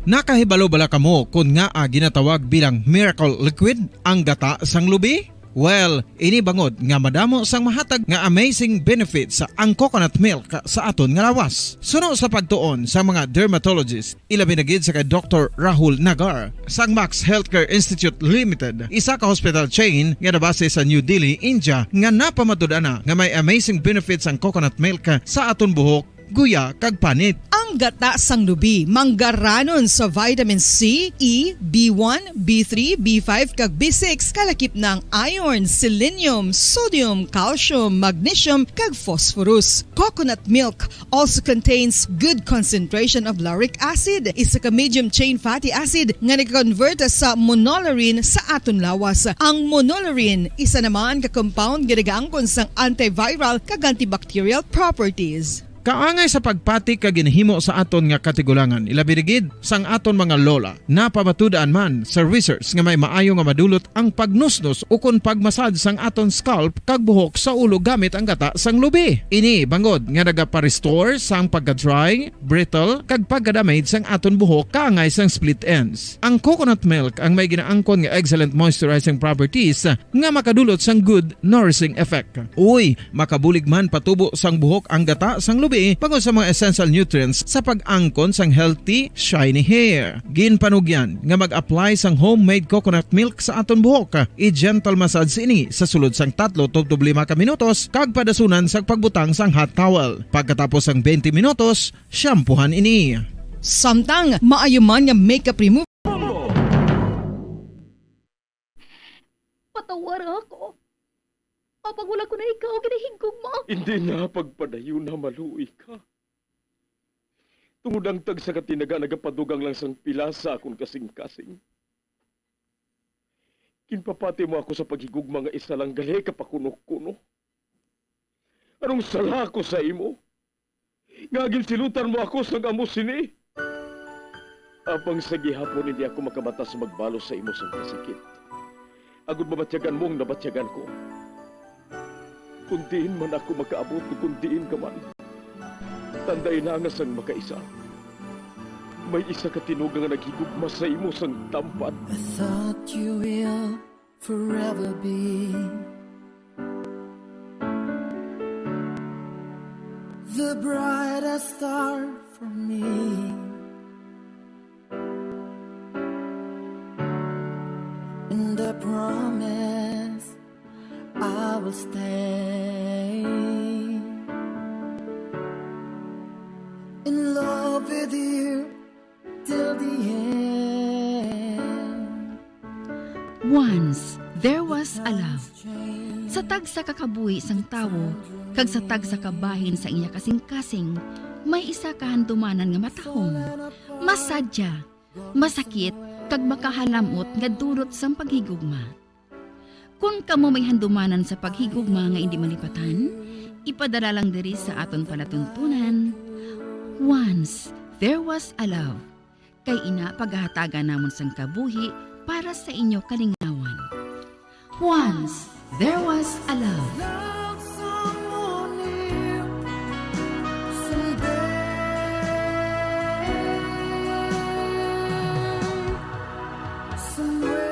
Nakahibalo bala kamo kon ngaa ginatawag bilang miracle liquid ang gata sang lubi? Well, ini bangod nga madamo sang mahatag nga amazing benefits ang coconut milk sa aton nga lawas. Suno sa pagtuon sa mga dermatologist, ilabi na gid sa kay Doktor Rahul Nagar sang Max Healthcare Institute Limited, isa ka hospital chain nga nabase sa New Delhi, India, nga napamatud-an na nga may amazing benefits ang coconut milk sa aton buhok, guya, kag panit. Ang gata sang lubi manggaranon sa vitamin C, E, B one, B three, B five, kag B six, kalakip na ang iron, selenium, sodium, calcium, magnesium, kag phosphorus. Coconut milk also contains good concentration of lauric acid, isa ka medium chain fatty acid nga nag-convert sa monolaurin sa aton lawas. Ang monolaurin, isa naman ka compound nga nagaangkon sang antiviral kag antibacterial properties. Kaangay sa pagpati kag ginhimo sa aton nga katigulangan, ilabi na gid sang aton mga lola. Napamatud-an man sa research nga may maayo nga madulot ang pagnusnos ukon pagmasad sang aton scalp kag buhok sa ulo gamit ang gata sang lubi. Ini bangod nga nagapa-restore sang pagka-dry, brittle, kag pagka-damage sang aton buhok kaangay sang split ends. Ang coconut milk ang may ginaangkon nga excellent moisturizing properties nga makadulot sang good nourishing effect. Uy, makabulig man patubo sang buhok ang gata sang lubi bangod sa mga essential nutrients sa pag-angkon sang healthy, shiny hair. Ginpanugyan nga mag-apply sang homemade coconut milk sa aton buhok. I-gentle massage ini sa sulod sang tatlo tubtob lima ka minutos kag padasunan sa pagbutang sang hot towel. Pagkatapos sang twenty minutos, shampoohan ini. Samtang maayo man nga makeup remover. Patawara ako. Apang wala ko na ikaw ginahigugma. Hindi na pagpadayon na maluoy ka. Tungod ang tagsa ka tinaga nagapadugang lang sang pila sa akon kasing-kasing. Ginpapati mo ako sa paghigugma nga isa lang gali ka pakuno-kuno. Anong sala ako sa imo? Nga ginsilutan mo ako sang amo sini? Apang sa gihapon hindi ako makabatas magbalos sa imo sang kasakit. Agod mabatyagan mo ang nabatyagan ko. Kung diin man ako makaabot o kung diin ka man, tandai na nga sang makaisa, may isa ka tinuga nga naghigugma sa imo sang tampat. I thought you will forever be the brightest star for me. And I promise I will stay in love with you till the end. Once, there was a love. Sa tagsa ka kabuhi sang tawo kag sa tagsa ka bahin sa iya kasing-kasing, may isa ka handumanan nga matahom, masadya, masakit, kag makahalamot nga dulot sang paghigugma. Kon kamo may handumanan sa paghigugma nga indi malipatan, ipadala lang diri sa aton palatuntunan, Once, There Was a Love. Kay ina, pagahatagan namon sang kabuhi para sa inyo kalingawan. Once, There Was a Love. Love someone new someday, somewhere.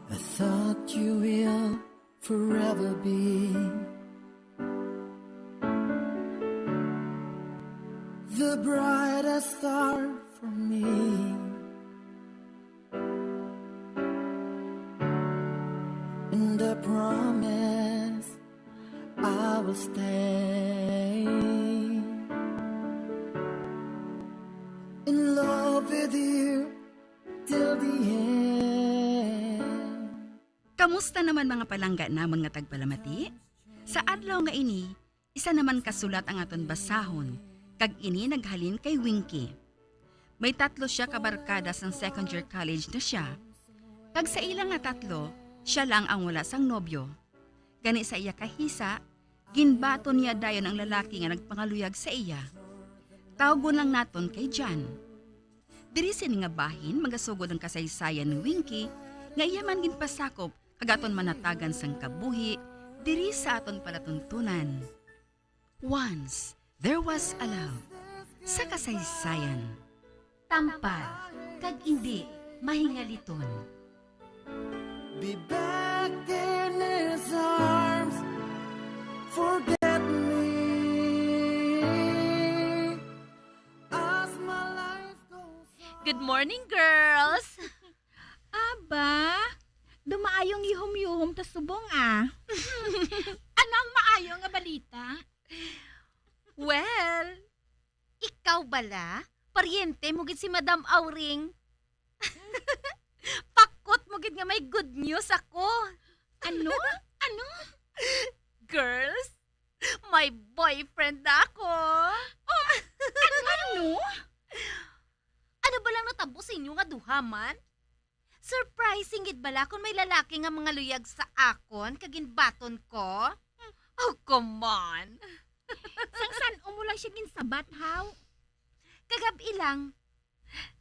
I thought you will forever be The brightest star for me, and I promise I will stay in love with you till the end. Kamusta naman, mga palangga namon nga tagpalamati? Sa adlaw nga ini, isa naman ka sulat ang aton basahon, kag ini naghalin kay Winky. May tatlo siya ka barkada sang second year college na siya, kag sa ila nga tatlo, siya lang ang wala sang nobyo. Gani sa iya kahisa, ginbaton niya dayon ang lalaki nga nagpangaluyag sa iya. Tawgon lang naton kay John. Diri sini nga bahin magasugod ang kasaysayan ni Winky nga iya man ginpasakop kag aton manatagan sang kabuhi diri sa aton palatuntunan. Once, there was a love sa kasaysayan. Tampal kag indi mahingaliton. Be back in his arms. Forget me as my life goes on. Good morning, girls! Aba, dumaayong yuhom-yuhom ta subong, ah. Ano ang maayo nga balita? Well, ikaw bala? Paryente mo gid si Madam Auring. Pakot mo gid nga may good news ako. Ano? Ano? Girls, may boyfriend na ako. Oh, ano? Ano? Ano ba lang natabo sa inyo nga duha man? Surprising gid bala kon may lalaki nga mangaluyag sa akon kag ginbaton ko? Oh, come on. Sang san-o mo lang siya ginsabat, haw? Kagab-i lang.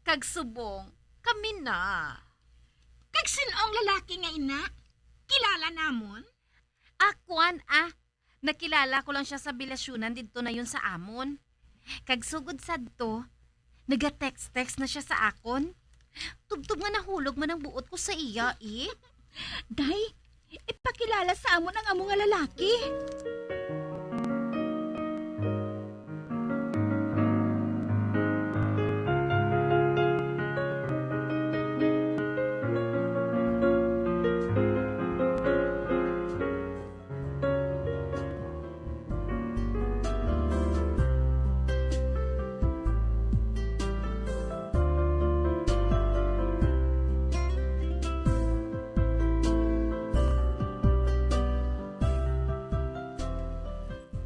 Kag subong, kami na. Kag sin-o ang lalaki nga ina? Kilala namon? Akwan, ah. Nakilala ko lang siya sa bilasyonan didto na yun sa amon. Kag sugod sadto, naga-text-text na siya sa akon. Tubtob nga nahulog man ang buot ko sa iya, eh. Day, ipakilala sa amon ang amo nga lalaki.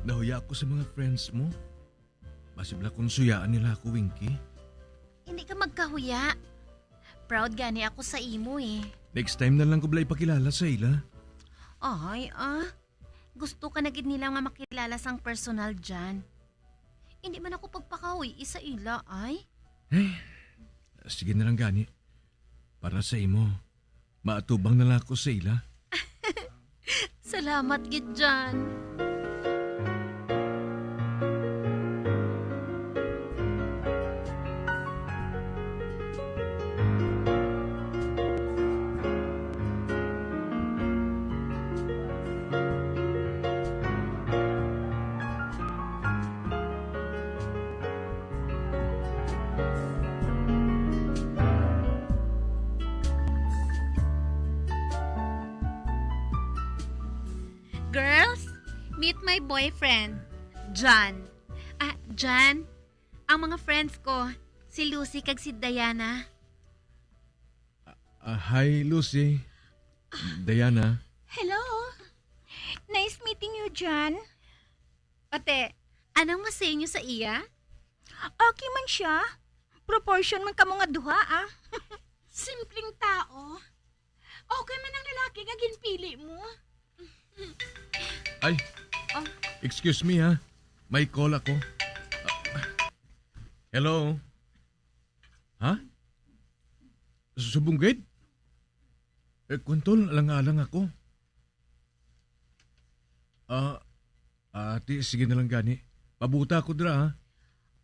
Nahuya ako sa mga friends mo. Basi bala kung suyaan nila ako, Winky. Hindi ka magkahuya. Proud gani ako sa imo, eh. Next time na lang ko bala ipakilala sa ila. Ay, ah. Gusto ka na gid nila nga makilala sang personal, Jan. Hindi man ako pagpakahuy sa ila, ay. Eh, sige na lang gani. Para sa imo, maatubang na lang ako sa ila. Salamat gid, Jan. Girls, meet my boyfriend, John. Ah, John, ang mga friends ko, si Lucy kag si Diana. Ah, hi, Lucy. Diana. Hello. Nice meeting you, John. Ate, anong masay niyo sa iya? Okay man siya. Proportion man kamo nga duha, ah. Simpleng tao. Okay man ang lalaki nga ginpili mo. Ay, oh. Excuse me, ha. May call ako. Ah, hello? Ha? Subong gid? Eh, kuwan, tol, alang-alang ako. Ah, ate, sige na lang gani. Pabuta ako dira, ha?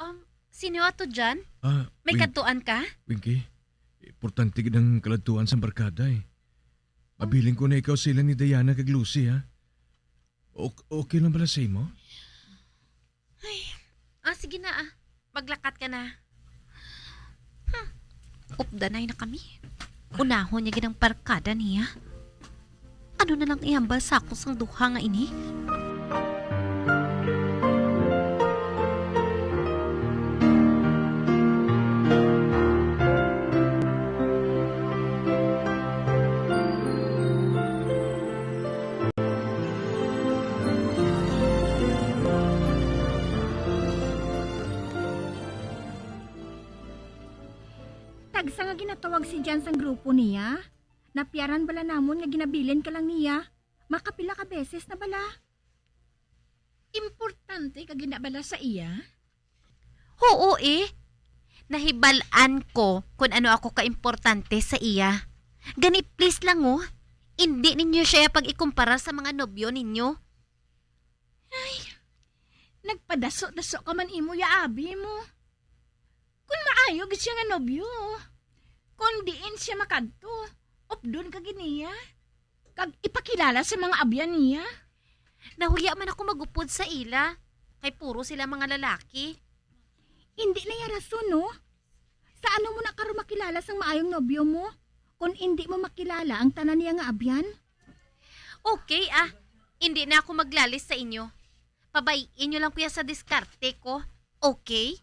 Um, sino ato dyan? Ah, May Win-, kadtuan ka? Winky, importante gid ang kaladtuan sa barkada, eh. Mabilin ko na ikaw sila ni Diana kag Lucy, ha? Ok-, okay lang bala sa imo? Ay, ah, sige na, ah. Paglakat ka na. Hmm. Updanay na kami. Unahon niya gid ang barkada niya. Ano na lang ihambal sa akon sang duha nga ini? Tagsa nga ginatawag si Jan sang grupo niya. Napiaran bala namon nga ginabilin ka lang niya. Makapila ka beses na bala? Importante ka gina bala sa iya? Huo, eh. Nahibal-an ko kon ano ako kaimportante sa iya. Gani, please lang, oh. Indi ninyo siya pag-ikumparar sa mga nobyo ninyo. Ay, nagpadaso-daso ka man imo ya abi mo. Kon maayo gid siya nga nobyo, kon diin siya makadto, updon ka gid niya, kag ipakilala sa mga abyan niya. Nahuya man ako magupod sa ila, kay puro sila mga lalaki. Indi na ya rason, no? Sa ano mo na karon makilala sang maayong nobyo mo, kon indi mo makilala ang tanan niya nga abyan? Okay, ah. Indi na ako maglalis sa inyo. Pabay-i nyo lang ko ya sa diskarte ko. Okay?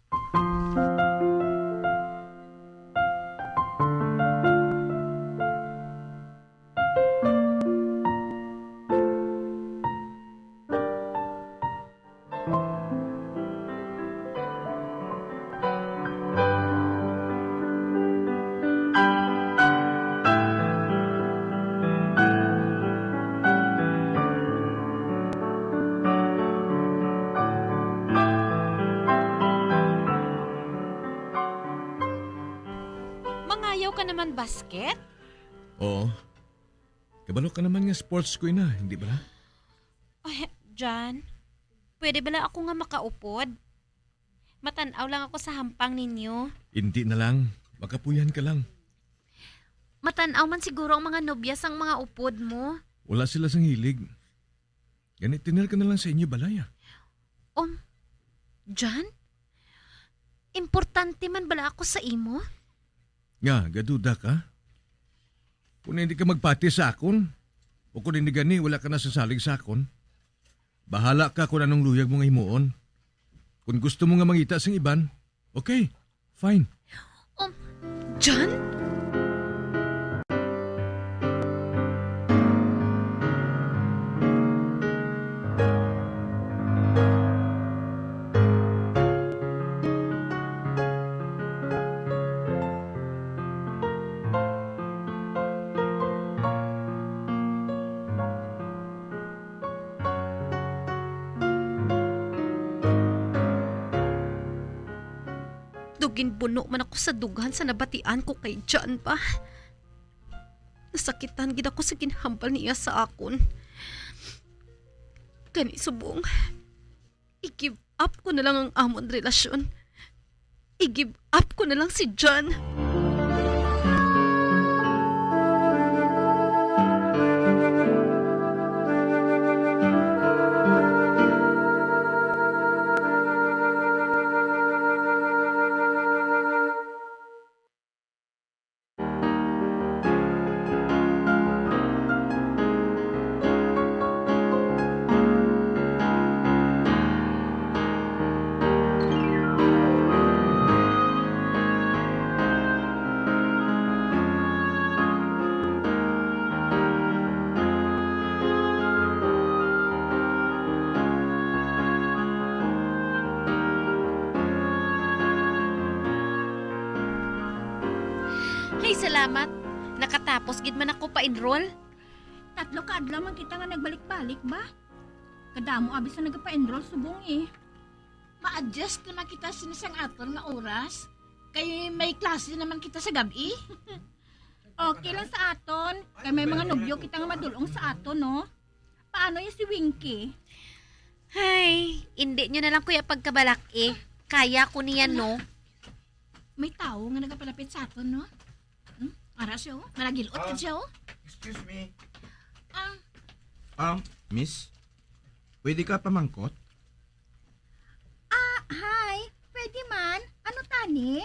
Mangayaw ka naman basket? Oo. Kabalo ka naman nga sports queen na, hindi bala? Ay, John, pwede bala ako nga makaupod? Matan-aw lang ako sa hampang ninyo. Hindi na lang. Makapuyan ka lang. Matan-aw man siguro ang mga nobya sang mga upod mo. Wala sila sang hilig. Gani, tinir ka na lang sa inyo balay, ah. Um, John? Importante man bala ako sa imo? Nga, gaduda ka? Kung hindi ka magpati sa akon, o kung hindi gani, wala ka na sasalig sa akon, bahala ka kung anong luyag mo nga himuon. Kung gusto mo nga mangita sing iban, okay, fine. Um, John? Daw ginbuno man ako sa dughan sa nabatian ko kay John pa. Nasakitan gid ako sa ginhambal niya sa akon. Gani subong, i-give up ko na lang ang amon relasyon. I-give up ko na lang si John. Ay, salamat. Nakatapos gid man ako pa-enroll. Tatlo ka adlaw man kita nga nagbalik-balik ba? Kadamo abi sa nagapa-enroll subong eh. Ma-adjust naman kita sini sang aton nga oras. Kay may klase naman kita sa gab-i. Okay lang sa aton. Kay may mga nobyo kita nga madulong sa aton, no? Paano yung si Winky? Ay, hindi nyo na lang kuya pagkabalak eh. Kaya ko niya, no? May tao nga nagapalapit sa aton, no? Hmm? Ara siya, oh. Malagilot Ah, siya, oh. Excuse me. Ah. Um, miss, pwede ka pamangkot? Ah, hi. Pwede man. Ani?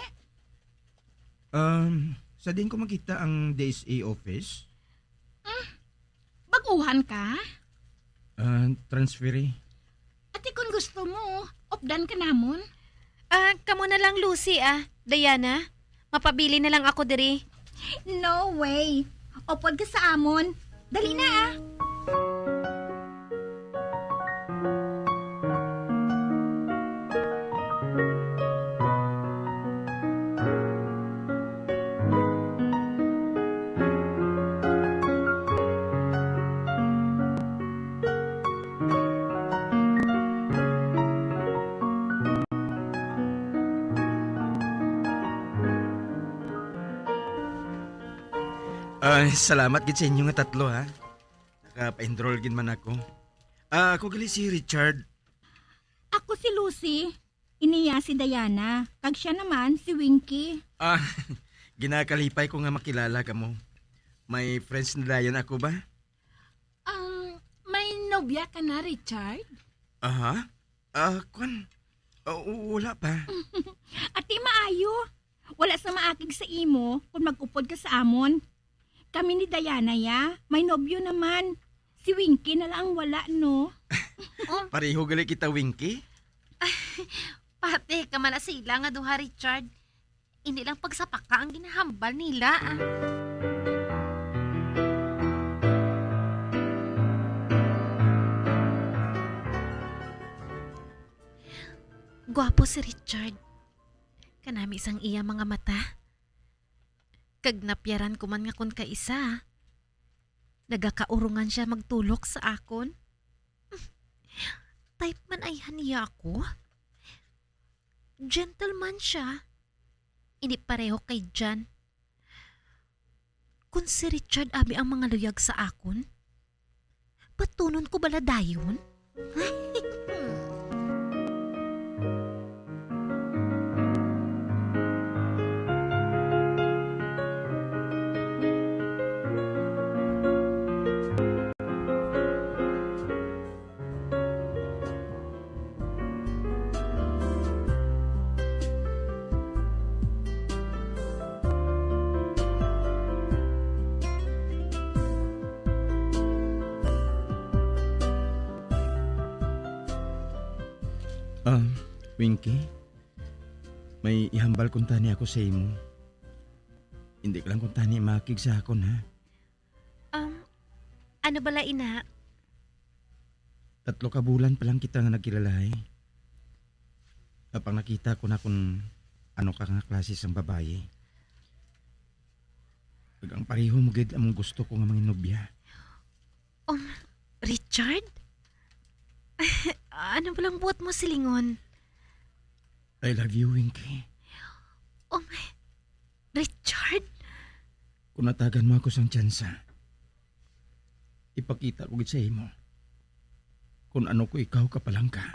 Um, sa diin ko makita ang D S A office? Baguhan ka? Ah, transferi. Ati, kung gusto mo, updan ka namon. Ah, kamo na lang, Lucy, ah. Diana, mapabilin na lang ako diri. No way. Upod ka sa amon. Dali na, ah. Ay, salamat gid sa inyo nga tatlo, ha. Nakapa-enroll gid man ako. Ah, ako gali si Richard. Ako si Lucy. Ini iya si Diana, kag sia naman si Winky. Ah, ginakalipay ko nga makilala kamo. May friends na dayon ako ba? Um, may nobya ka na, Richard? Aha. Ah, kwan. Ah, w-, wala pa. Ati, maayo. Wala sa maakig sa imo kung mag-upod ka sa amon. Kami ni Diana, ya, may nobyo naman. Si Winky na lang ang wala, no? Oh. Pareho gali kita, Winky. Pati ka man na sila nga duha, Richard. Ini lang pagsapaka ang ginahambal nila, ah. Gwapo si Richard. Kanami sang iya mga mata. Kag napyaran ko man nga kon kaisa, nagakaurongan sia magtulok sa akon. Type man ayhan niya ako. Gentleman sia. Hindi pareho kay Jan. Kon si Richard abi ang mga luyag sa akon, batunon ko bala dayon? Ah, Winky, may ihambal kuntani ako sa imo. Hindi ka lang kuntani makig sa akon, ha? Um, ano bala ina? Tatlo ka bulan pa lang kita nga nagkilalahay. Apang nakita ko na kung ano ka nga klase sang babayi. Kag ang pareho mo gid among gusto ko nga mga nobya. Um, Richard? Ano ba lang buot mo silingon? I love you, Winky. Um, Richard? Kung natagan mo ako sang tsansa, ipakita ko gid sa imo kung ano ko ikaw kapalangga.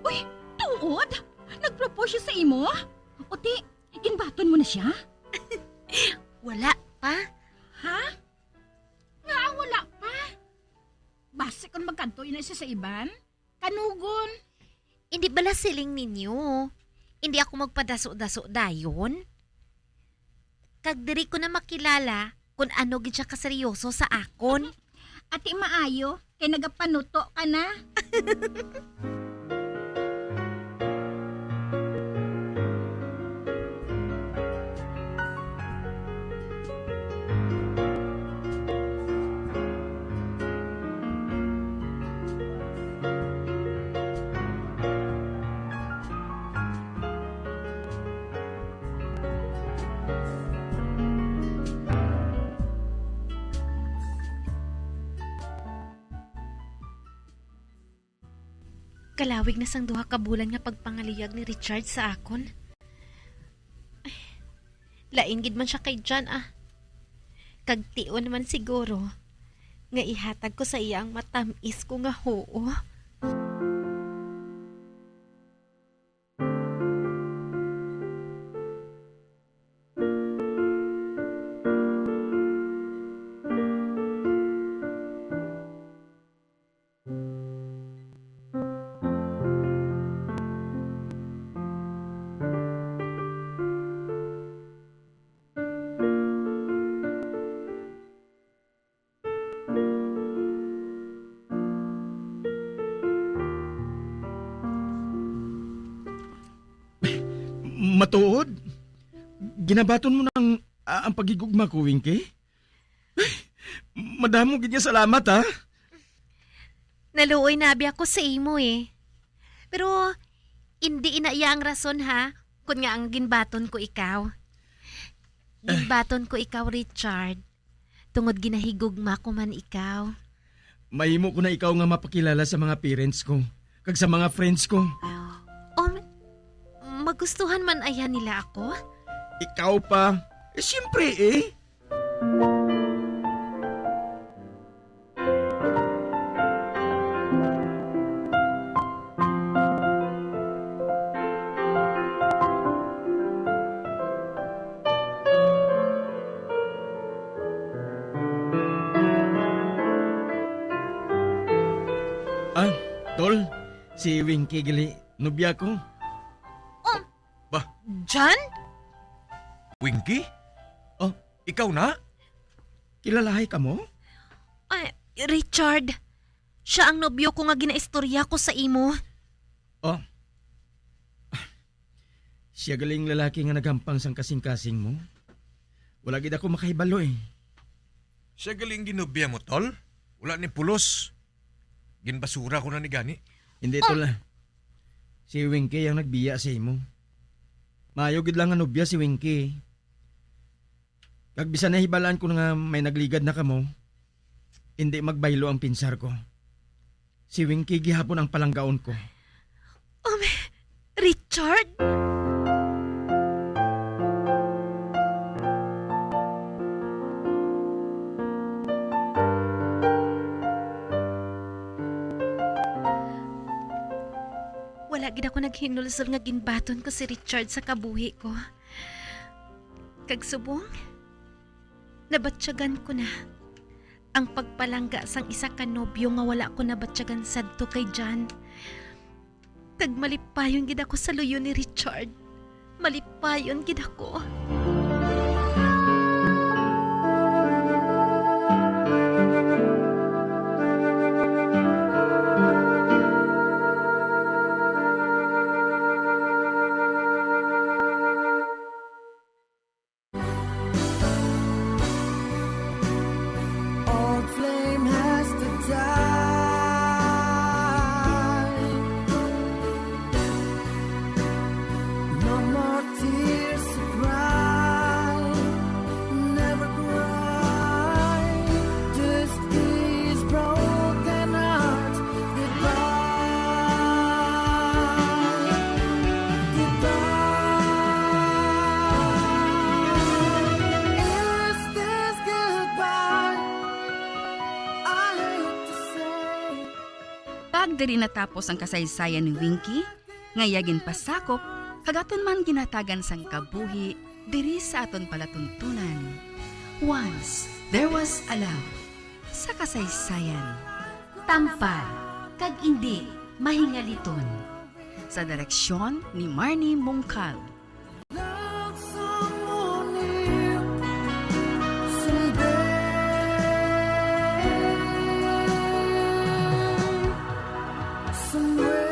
Uy, tuod? Nag-propose siya sa imo? O ti, ginbaton mo na siya? Wala pa. Ha? Nga wala pa? Basi kung magkadto na siya sa iban, kanugon. Hindi bala siling ninyo, hindi ako magpadaso-daso dayon? Kag diri ko na makilala kung ano gid siya kaseryoso sa akon. Ati, maayo, kay nagapanuto ka na. Kalawig na sang duha ka bulan nga pagpangaliyag ni Richard sa akon. Ay, lain gid man sia kay John, ah. Kag tion man siguro nga ihatag ko sa iya ang matam-is ko nga huo. Matuod? Ginabaton mo nang, ah, ang paghigugma ko, Winky? Madamo gid nga salamat, ha? Naluoy na abi ako sa imo, eh. Pero indi ina iya ang rason, ha, kun nga ang ginbaton ko ikaw. Eh. Ginbaton ko ikaw, Richard, tungod ginahigugma ko man ikaw. Mahimo ko na ikaw nga mapakilala sa mga parents ko kag sa mga friends ko. Um, magustuhan man aya nila ako? Ikaw pa? Eh, siyempre, eh. Ah, tol, si Winky gali, nobya ko. Um, Ba? John? Winky? Oh, ikaw na? Kilalahay kamo? Ay, Richard, siya ang nobyo ko nga ginaistorya ko sa imo. Oh. Siya galing lalaki nga naghampang sang kasing-kasing mo. Wala gid ako makahibalo, eh. Siya galing ginobya mo, tol? Wala ni pulos. Ginbasura ko na ni gani. Hindi, tol, ah. Si Winky ang nagbiya sa imo. Maayo gid lang nga nobya si Winky. Kag bisan nahibalaan ko na nga may nagligad na kamo, hindi magbaylo ang pinsar ko. Si Winky gihapon ang palanggaon ko. Um, Richard? Wala gid ako naghinulsol nga ginbaton ko si Richard sa kabuhi ko. Kag subong, nabatyagan ko na ang pagpalangga sang isa ka nobyo nga wala ko nabatyagan sadto kay John. Kag malipayon gid ako sa luyo ni Richard. Malipayon gid ako. Old flame has to die. No more tears to cry. Never cry. This is broken heart. Goodbye. Goodbye. Is this goodbye? I hate to say. Kag diri natapos ang kasaysayan ni Winky, nga iya ginpasakop, kag aton man ginhatagan sang kabuhi diri sa aton palatuntunan. Once, there was a love. Sa kasaysayan. Tampal, kag indi mahingaliton. Sa direksyon ni Marnie Mungkal. Love someone new someday, somewhere.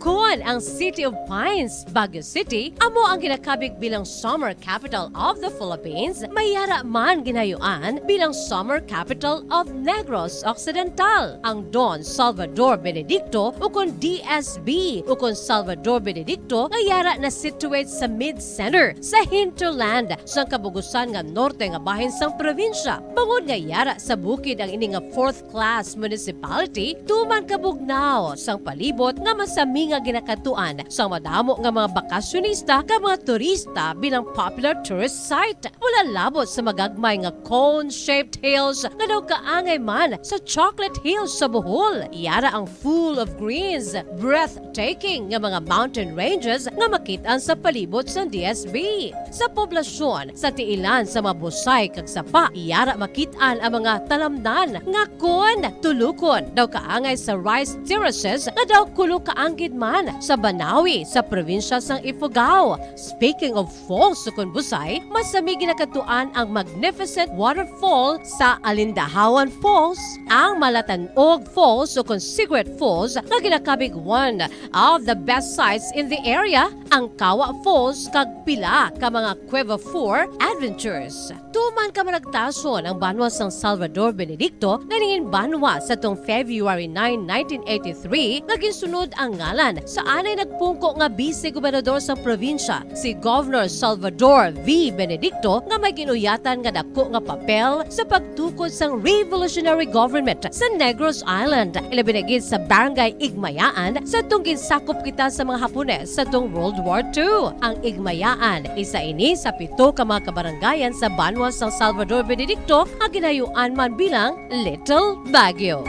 Kon ang City of Pines, Baguio City, amo ang ginakabig bilang Summer Capital of the Philippines, may yara man ginayuan bilang Summer Capital of Negros Occidental. Ang Don Salvador Benedicto, ukon D S B, ukon Salvador Benedicto, nga yara na situate sa mid-center, sa hinterland, sang kabugusan nga norte nga bahin sang probinsya. Bangod nga yara sa bukid ang ini nga fourth class municipality, tuman kabugnaw sang palibot nga masami nga ginakadtuan sang madamo nga mga bakasyonista kag mga turista bilang popular tourist site. Wala labot sa magagmay nga cone-shaped hills nga daw kaangay man sa Chocolate Hills sa Bohol. Yara ang full of greens, breathtaking nga mga mountain ranges nga makit-an sa palibot sang D S B. Sa poblasyon, sa tiilan sa mga busay kag sapa, yara makit-an ang mga talamnan nga kon tulukon daw kaangay sa rice terraces nga daw kulo kaanggid man sa Banawi sa probinsya sang Ifugao. Speaking of falls, sukon busay, masami ginakadtuan ang magnificent waterfall sa Alindahawan Falls, ang Malatanog Falls, sukon Secret Falls, nga ginakabig one of the best sights in the area, ang Kawa Falls, kag pila ka mga Cueva four adventures. Tuman ka managtason ang banwa sang Salvador Benedicto nga nangin banwa sa tong February nine, nineteen eighty-three, nga ginsunod ang ngalan sa anay nagpungko nga bise gobernador sang probinsya, si Governor Salvador V. Benedicto, nga may ginuyatan nga dako nga papel sa pagtukod sang revolutionary government sa Negros Island, ilabi na gid sa Barangay Igmayaan, sa tong ginsakop kita sa mga Hapones sa tong World War Two. Ang Igmayaan, isa ini sa pito ka mga kabarangayan sa banwa sang Salvador Benedicto nga ginayuan man bilang Little Baguio.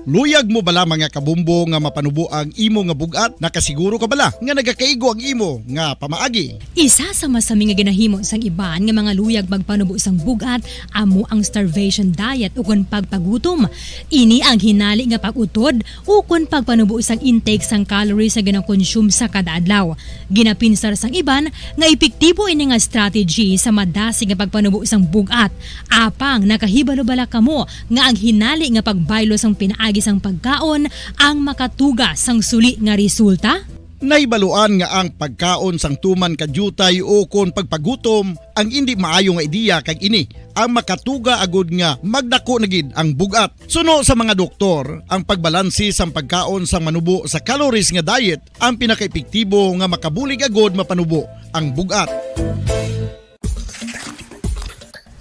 Luyag mo bala, mga kabumbo, nga mapanubo ang imo nga bug-at? Nakasiguro ka bala nga nagakaigo ang imo nga pamaagi? Isa sa masami nga ginahimo sang iban nga mga luyag magpanubo sang bug-at amo ang starvation diet ukon pagpagutom. Ini ang hinali nga pag-utod ukon pagpanubo sang intake sang calories nga ginakonsume sa kada adlaw. Ginapinsar sang iban nga epektibo ini nga strategy sa madasig nga pagpanubo sang bug-at. Apang nakahibalo bala kamo nga ang hinali nga pagbaylo sang pinaagi sang pagkaon ang makatuga sang suli nga resulta? Nahibaluan nga ang pagkaon sang tuman ka diutay ukon pagpagutom ang indi maayo nga ideya, kag ini ang makatuga agud nga magdako na gid ang bug-at. Suno sa mga doktor, ang pagbalanse sang pagkaon sang manubo sa calories nga diet ang pinakaepektibo nga makabulig agud mapanubo ang bug-at.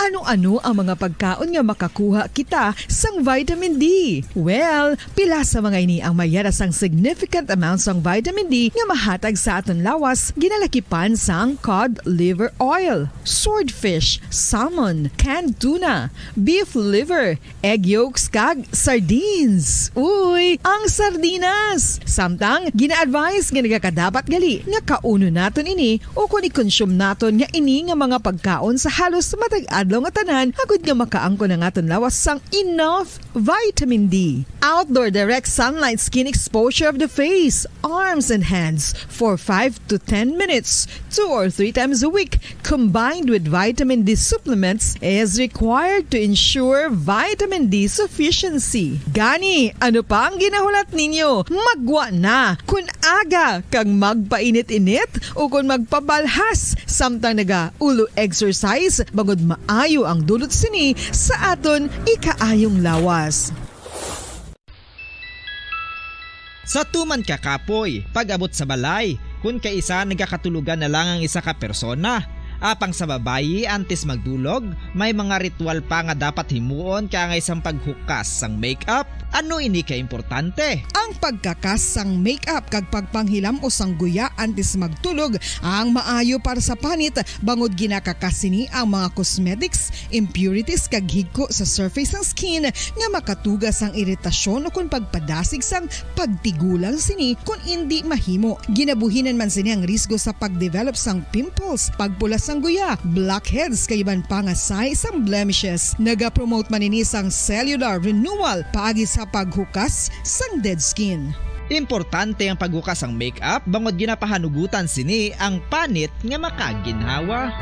Ano-ano ang mga pagkaon nga makakuha kita sang vitamin D? Well, pila sa mga ini ang may yara sang significant amount sang vitamin D nga mahatag sa aton lawas, ginalakipan sang cod liver oil, swordfish, salmon, canned tuna, beef liver, egg yolks, kag sardines. Uy, ang sardinas! Samtang, gina-advise nga nagakadapat gali nga kaunon naton ini ukon i-consume naton nga ini nga mga pagkaon sa halos matag adlaw nga tanan, agud nga makaangkon ang aton lawas sang enough vitamin D. Outdoor direct sunlight skin exposure of the face, arms, and hands for five to ten minutes, two or three times a week, combined with vitamin D supplements, is required to ensure vitamin D sufficiency. Gani, ano pa ang ginahulat ninyo? Maggwa na! Kun aga kag magpainit-init ukon magpabalhas samtang naga-ulo exercise, bangod maayo ang dulot sini sa aton ikaayong lawas. Sa tuman ka kapoy, pag-abot sa balay, kun kaisa nagakatulogan na lang ang isa ka persona. Apang sa babayi, antes magdulog, may mga ritual pa nga dapat himuon kaangay sang paghukas sang makeup. Ano ini ka importante? Ang pagkakas sang makeup kag pagpanghilam-os sang guya antes magtulog ang maayo para sa panit, bangod ginakakas sini ang mga cosmetics, impurities, kag higko sa surface sang skin nga makatuga sang iritasyon ukon pagpadasig sang pagtigulang sini kon indi mahimo. Ginabuhinan man sini ang risgo sa pag-develop sang pimples, pagpula sang guya, blackheads, kag iban pa nga sign sang blemishes. Naga-promote man ini sang cellular renewal paagi sa paghukas sang dead skin. Importante ang paghukas sang makeup bangod ginapahanugutan sini ang panit nga makaginhawa.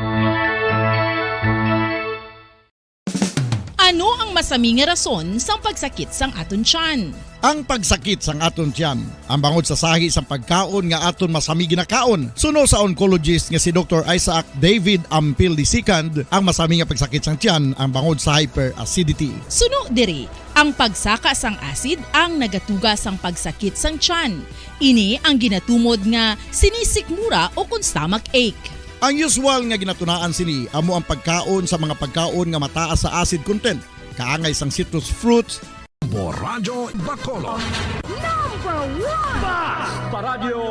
Ano ang masami nga rason sang pagsakit sang aton tiyan? Ang pagsakit sang aton tiyan, ang bangod sa sahi sang pagkaon nga aton masami ginakaon. Suno sa oncologist nga si Doktor Isaac David Ampil the second, ang masami nga pagsakit sang tiyan ang bangod sa hyperacidity. Suno diri, ang pagsaka sang acid ang nagatuga sang pagsakit sang tiyan. Ini ang ginatumod nga sinisikmura o kon stomach ache. Ang usual nga ginatunaan sini amo ang pagkaon sa mga pagkaon nga mataas sa acid content, kaangay sang citrus fruits, Bombo Radyo Bacolod. Number one! Basta Radyo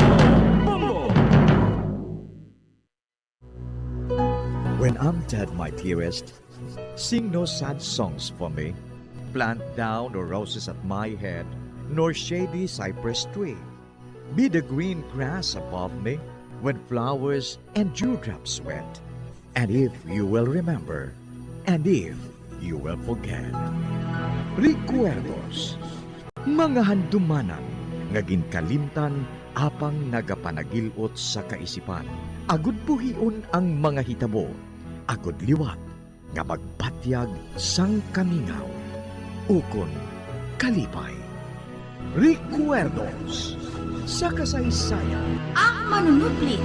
Bombo! When I'm dead, my dearest, sing no sad songs for me. Plant thou no roses at my head, nor shady cypress tree. Be the green grass above me when flowers and dewdrops wet. And if you will remember, and if you will forget. Recuerdos, mga handumanan nga ginkalimtan apang nagapanagil-ot sa kaisipan, agud buhion ang mga hitabo, agud liwat nga magpatyag sang kamingaw ukon kalipay. Recuerdos sa kasaysayan. Ang manunubli.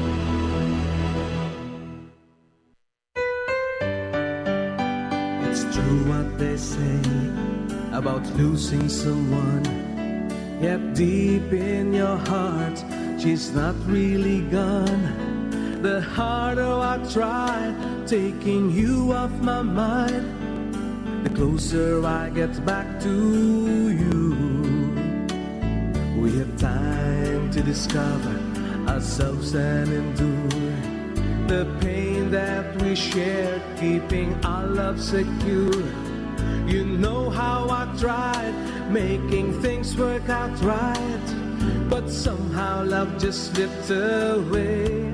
It's true what they say about losing someone. Yet deep in your heart, she's not really gone. The harder I try taking you off my mind, the closer I get back to you. We have time to discover ourselves and endure the pain that we shared, keeping our love secure. You know how I tried making things work out right, but somehow love just slipped away.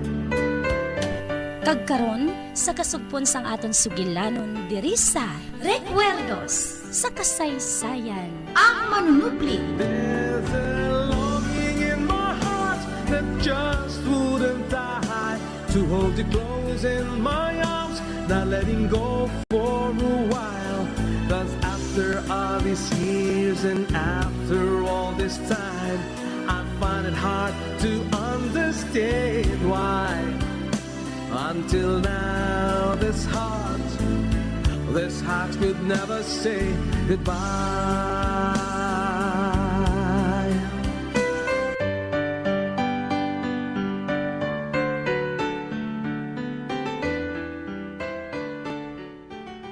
Kag karon, sa kasugpon sang aton sugilanon diri sa Recuerdos sa Kasaysayan. Ang manunubli. There's a longing in my heart that just wouldn't die, to hold you close in my arms, not letting go for a while. 'Cause after all these years and after all this time, I find it hard to understand why, until now, this heart, this heart could never say goodbye.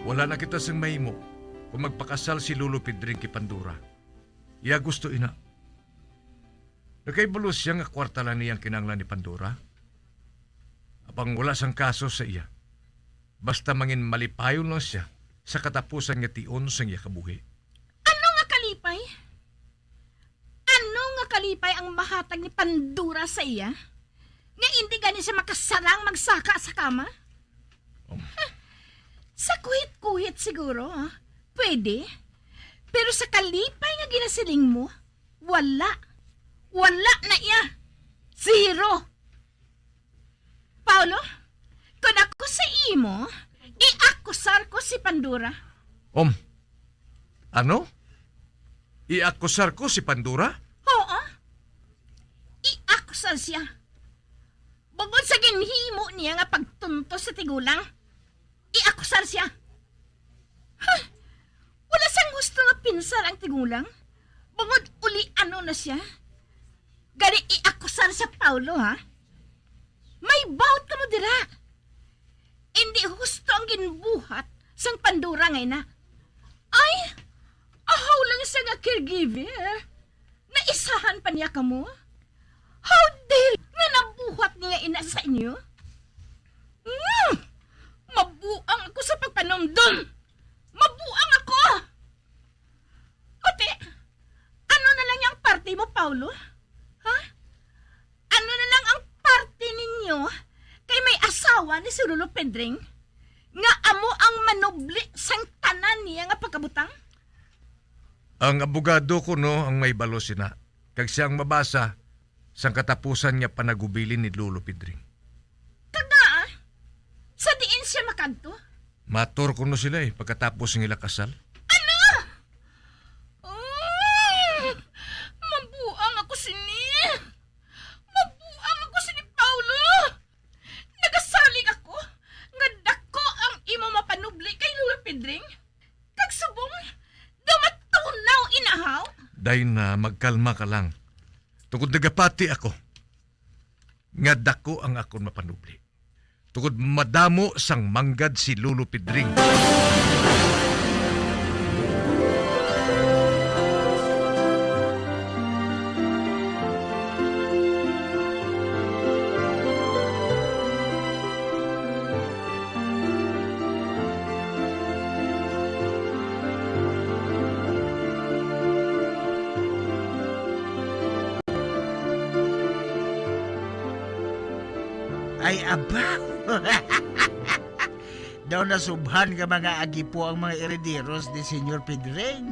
Wala na kita sing mahimo kung magpakasal si Lolo Pedring kay Pandora. Iya gusto ina. Nakahibalo sia nga kwarta lang niya ang kinahanglan ni Pandora. Apang wala sang kaso sa iya. Basta mangin malipayon lang sia sa katapusan nga tion sang iya kabuhi. Ano nga kalipay? Ano nga kalipay ang mahatag ni Pandora sa iya? Nga indi gani siya makasarang magsaka sa kama? Um. Huh. Sa kuhit-kuhit siguro, ah, pwede. Pero sa kalipay nga ginasiling mo, wala. Wala na iya. Zero. Paolo, kon ako sa imo, i-akusar ko si Pandora. Um, ano? I-akusar ko si Pandora? Oo. I-akusar siya. Bangod sa ginhimo niya nga pagtuntos sa tigulang, i-akusar siya. Huh! Wala sang husto nga pinsar ang tigulang. Bangod ulianon na siya. Gani i-akusar siya, Paolo, ha? May bawot kamo dira. Indi husto ang ginbuhat sang Pandora nga ina. Ay, ahaw lang siya nga caregiver. Naisahan pa niya kamo? How dare nga nabuhat niya ina sa inyo? Mm! Mabuang ako sa pagpanumdom! Mabuang ako! Ate, ano na lang yang parte mo, Paolo? Ha? Ano na lang ang parte ninyo kay may asawa ni si Lolo Pedring nga amo ang manubli sang tanan niya nga pagkabutang? Ang abogado ko, no, ang may balo sina, kag siya ang mabasa sang katapusan nga panagubilin ni Lolo Pedring. Kag ngaa, sa diin siya makadto? Mator kuno sila, eh, pagkatapos nga ila kasal. Dayon na magkalma ka lang. Tungod nagapati ako nga dako ang akon mapanubli. Tungod madamo sang manggad si Lolo Pedring. Ay, aba! Daw nasubhan nga mga agipo ang mga herederos ni Señor Pedring.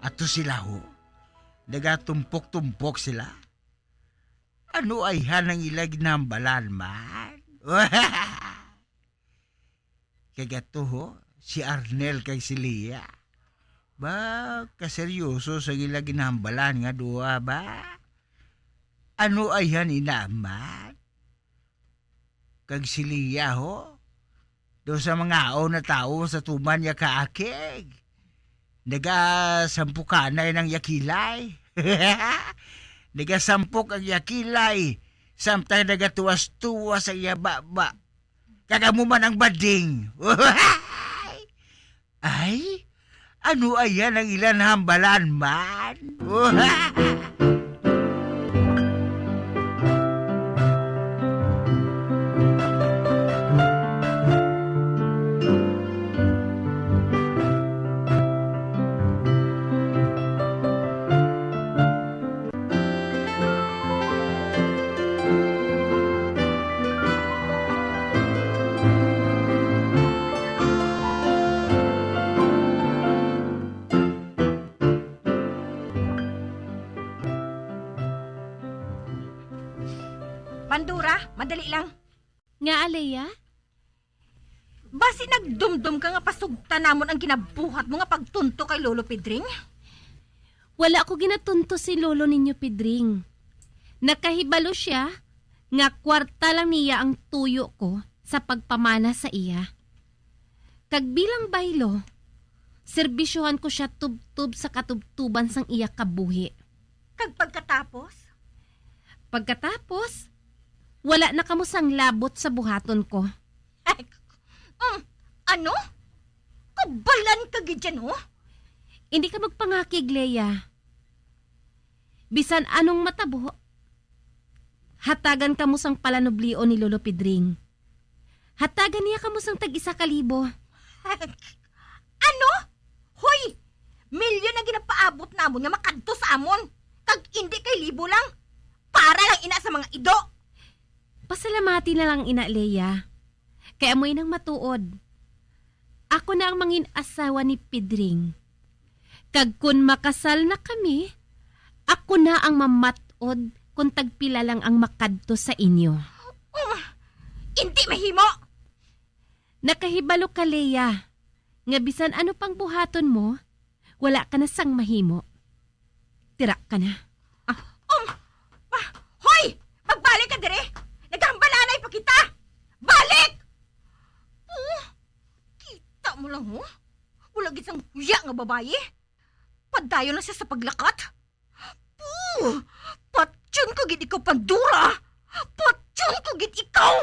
Ato sila, ho. Nagatumpok-tumpok sila. Ano ayhan ang ila ginambalan man? Kag ato, ho, si Arnel kag si Lia. Ba, kaseryoso sa ila ginambalan nga duha ba? Ano ayhan ina man? Kag si Lia, ho? Daw sa mga aon na tawo sa tuman niya kaakig. Nagasampukanay ng yakilay. Nagasampok ang yakilay. Samtang nagatuwas-tuwas ang iya baba. Kag amo man ang bading. Ay, ano ayan ang ilan hambalan man? Pandura, madali lang. Nga, Alea? Basi nagdumdom ka nga pasugtan namon ang ginabuhat mo nga pagtunto kay Lolo Pedring? Wala ko ginatunto si Lolo ninyo, Pedring. Nakahibalo sia nga kwarta lang niya ang tuyo ko sa pagpamana sa iya. Kag bilang baylo, serbisyohan ko sia tubtob sa katubtuban sang iya kabuhi. Kag pagkatapos? Pagkatapos, wala na kamo sang labot sa buhaton ko. Um, ano? Kabalan ka gid dyan, oh. Hindi ka magpangakig, Lea. Bisan anong matabo, hatagan kamo sang palanublion ni Lolo Pedring. Hatagan niya kamo sang tag-isa ka libo. Ano? Hoy! Milyon ang ginapaabot namon nga makadto sa amon, kag indi kay libo lang. Para lang ina sa mga ido. Pasalamati na lang ina, Lea. Kay amoy nang matuod. Ako na ang mangin asawa ni Pedring. Kag kun makasal na kami, ako na ang mamat-od kun tagpila lang ang makadto sa inyo. Um, indi mahimo! Nakahibalo ka, Lea, nga bisan ano pang buhaton mo, wala ka na sang mahimo. Tira ka na. Ah, um, ah, hoy! Magbalik ka dire! Naghambalanay pa kita! Balik! Oh, kita mo lang, oh. Wala gid sang huya nga babayi. Padayon na siya sa paglakat. Puh! Patyon ko gid ikaw, Pandura! Patyon ko gid ikaw!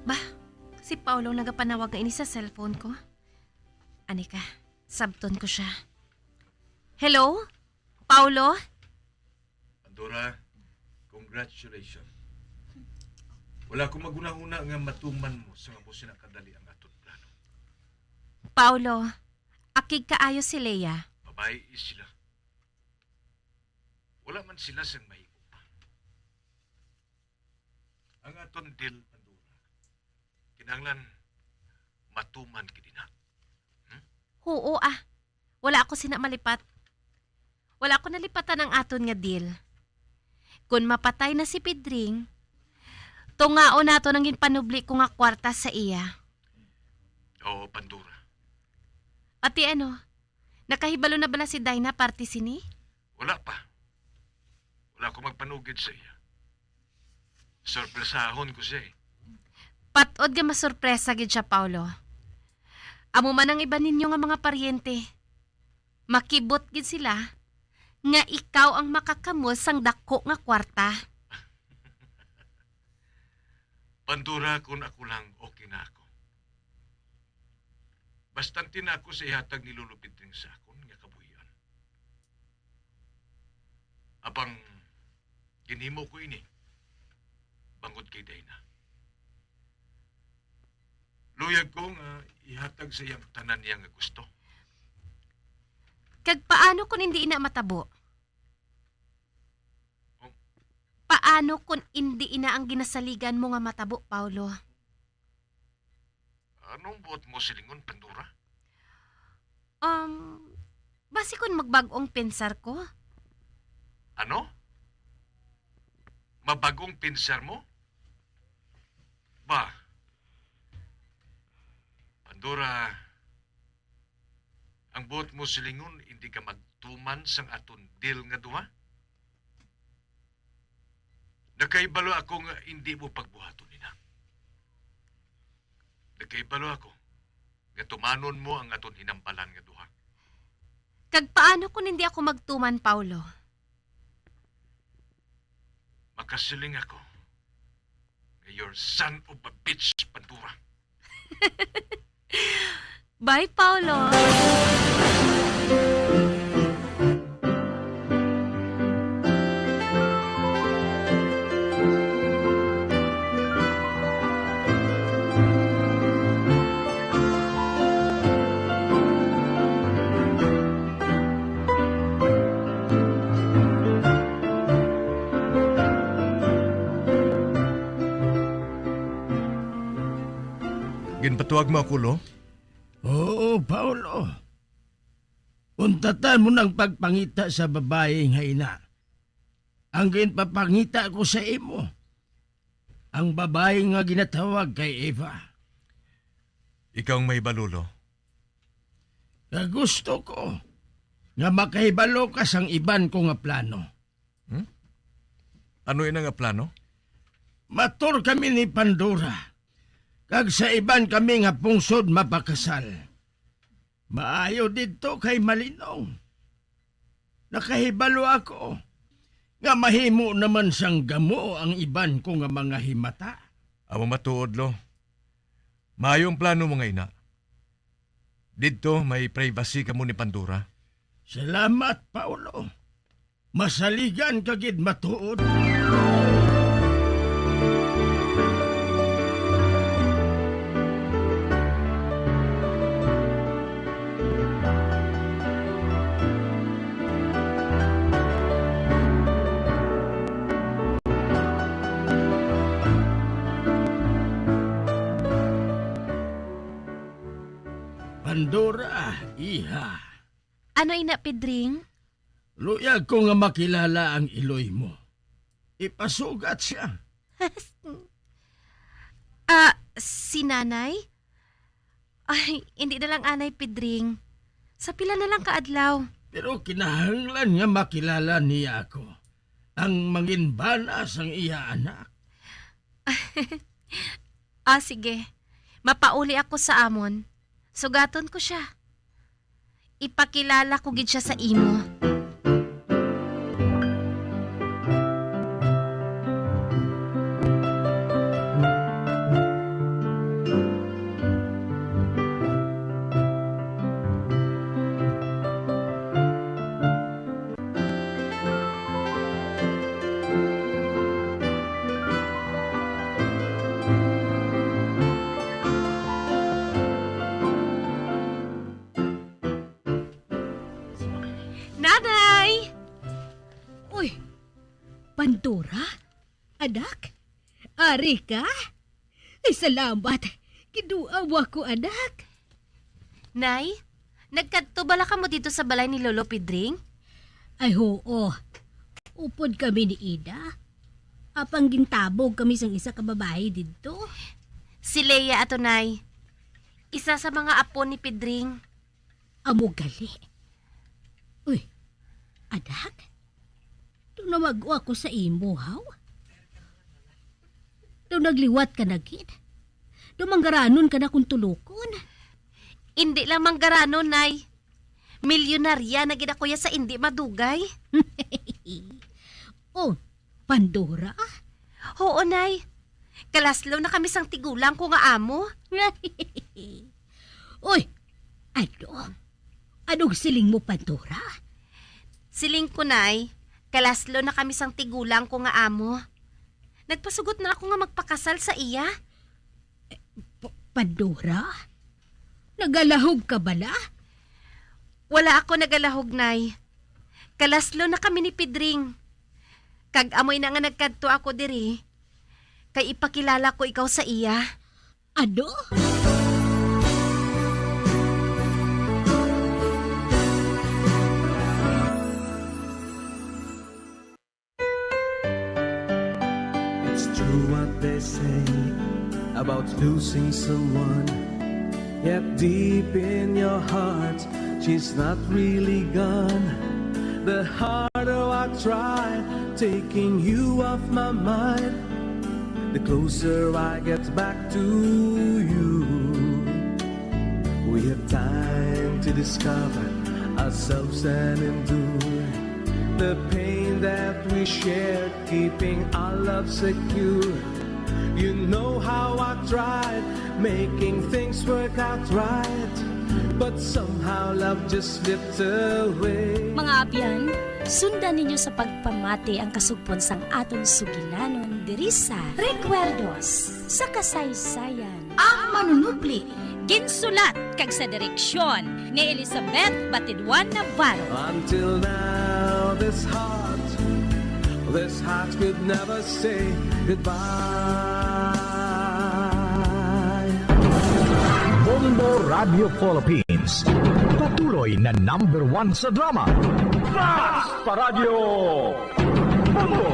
Bah, si Paolo ang nagapanawag nga ini sa cellphone ko. Ani ka, sabton ko siya. Hello? Paolo? Pandora, congratulations. Wala ko maghunahuna nga matuman mo sa amo sina kadali ang aton plano. Paolo, akig kaayo si Lea. Babayi sila. Wala man sila sang mahimo pa. Ang aton deal, Pandora, kinahanglan matuman gid ina. Huo, ah. Wala ako sina malipat. Wala ako nalipatan ang aton nga deal. Kon mapatay na si Pedring, tungaon naton ang ginpanubli ko nga kwarta sa iya. Oo, Pandora. Ati ano, nakahibalo na bala si Dinah parte sini? Wala pa. Wala ko magpanugid sa iya. Sorpresahon ko siya, eh. Patod nga masorpresa gid siya, Paulo. Amo man ang iban ninyo nga mga paryente. Makibot gid sila nga ikaw ang makakamot sang dako nga kwarta. Pandora, kun ako lang, okay na ako. Bastante na ako sa ihatag ni Lolo Pedring sa akon nga kabuhian. Apang ginhimo ko ini bangod kay Dinah. Luyag ko nga ihatag sa iya ang tanan niya nga gusto. Kag paano kun indi ina matabo? Oh. Paano kun indi ina ang ginasaligan mo nga matabo, Paulo? Anong buot mo silingon, Pandora? Um, basi kun magbag-ong pensar ko. Ano? Mabag-ong pensar mo? Ba, Pandora, ang buot mo silingon, hindi ka magtuman sang aton deal nga duha? Nakahibalo ako nga indi mo pagbuhaton ina. Nakahibalo ako nga tumanon mo ang aton hinambalan nga duha. Kag paano kun hindi ako magtuman, Paulo? Makasiling ako nga you're son of a bitch, Pandora. Bye, Paulo. Ginpatuwag mo ako, Lo? Oo, Paulo. Untatan mo nang pagpangita sa babayi nga ina. Ang ginpapangita ko sa imo, ang babayi nga ginatawag kay Eva. Ikaw ang mahibalo, Lo. Nga gusto ko nga makahibalo ka sang iban ko nga plano. Hmm? Ano ina nga plano? Mator kami ni Pandora, kag sa iban kami nga pungsod mapakasal. Maayo didto kay malinong. Nakahibalo ako nga mahimo naman sang gamo ang iban ko nga mga himata. Amo matuod, Lo. Maayo ang plano mo nga ina. Didto may privacy kamo ni Pandora. Salamat, Paulo. Masaligan ka gid matuod. Pandora, iha. Ano ina, Pedring? Luyag ko nga makilala ang iloy mo. Ipasugat siya. Ah, si Nanay? Ay, hindi na lang anay, Pedring. Sa pila na lang ka adlaw. Pero kinahanglan nga makilala niya ako, ang manginbana sang iya anak. Ah, sige. Mapauli ako sa amon. Sugaton ko sia. Ipakilala ko gid sia sa imo. Nanay! Uy, Pandora? Anak? Ari ka? Ay, salamat. Kiduaw ako, anak. Nay, Nagkadto bala kamo didto sa balay ni Lolo Pedring? Ay, huo. Upod kami ni Ida. Apang gintabog kami sang isa ka babayi didto. Si Lea ato, Nay. Isa sa mga apo ni Pedring. Amo gali. Uy, anak, daw namag-o ako sa imo, haw? Daw nagliwat ka na gid. Daw manggaranon ka na kung tulokon. Indi lang manggaranon, Nay. Milyonarya na gid ako ya sa indi madugay. Oh, Pandora? Huo, Nay. Kalaslo na kami sang tigulang ko nga amo. Uy, ano? Anong siling mo, Pandora? Siling ko, Nay, kalaslo na kami sang tigulang ko nga amo. Nagpasugot na ako nga magpakasal sa iya. Pa-, Pandora? Nagalahog ka bala? Wala ako nagalahog, Nay. Kalaslo na kami ni Pedring. Kag amo ina nga nagkadto ako diri, kay ipakilala ko ikaw sa iya. Ano? It's true what they say about losing someone. Yet deep in your heart, she's not really gone. The harder I try taking you off my mind, the closer I get back to you. We have time to discover ourselves and endure the pain that we shared, keeping our love secure. You know how I tried making things work out right, but somehow love just slipped away. Mga abyan, sundan ninyo sa pagpamati ang kasugpon sang aton sugilanon diri sa Recuerdos sa Kasaysayan. Ang Manunubli. Ginsulat kag sa direksyon ni Elizabeth Batidwan Navarro. Until now, this heart, this heart could never say goodbye. Bombo Radio Philippines, patuloy na number one sa drama. Basta Radyo Bombo!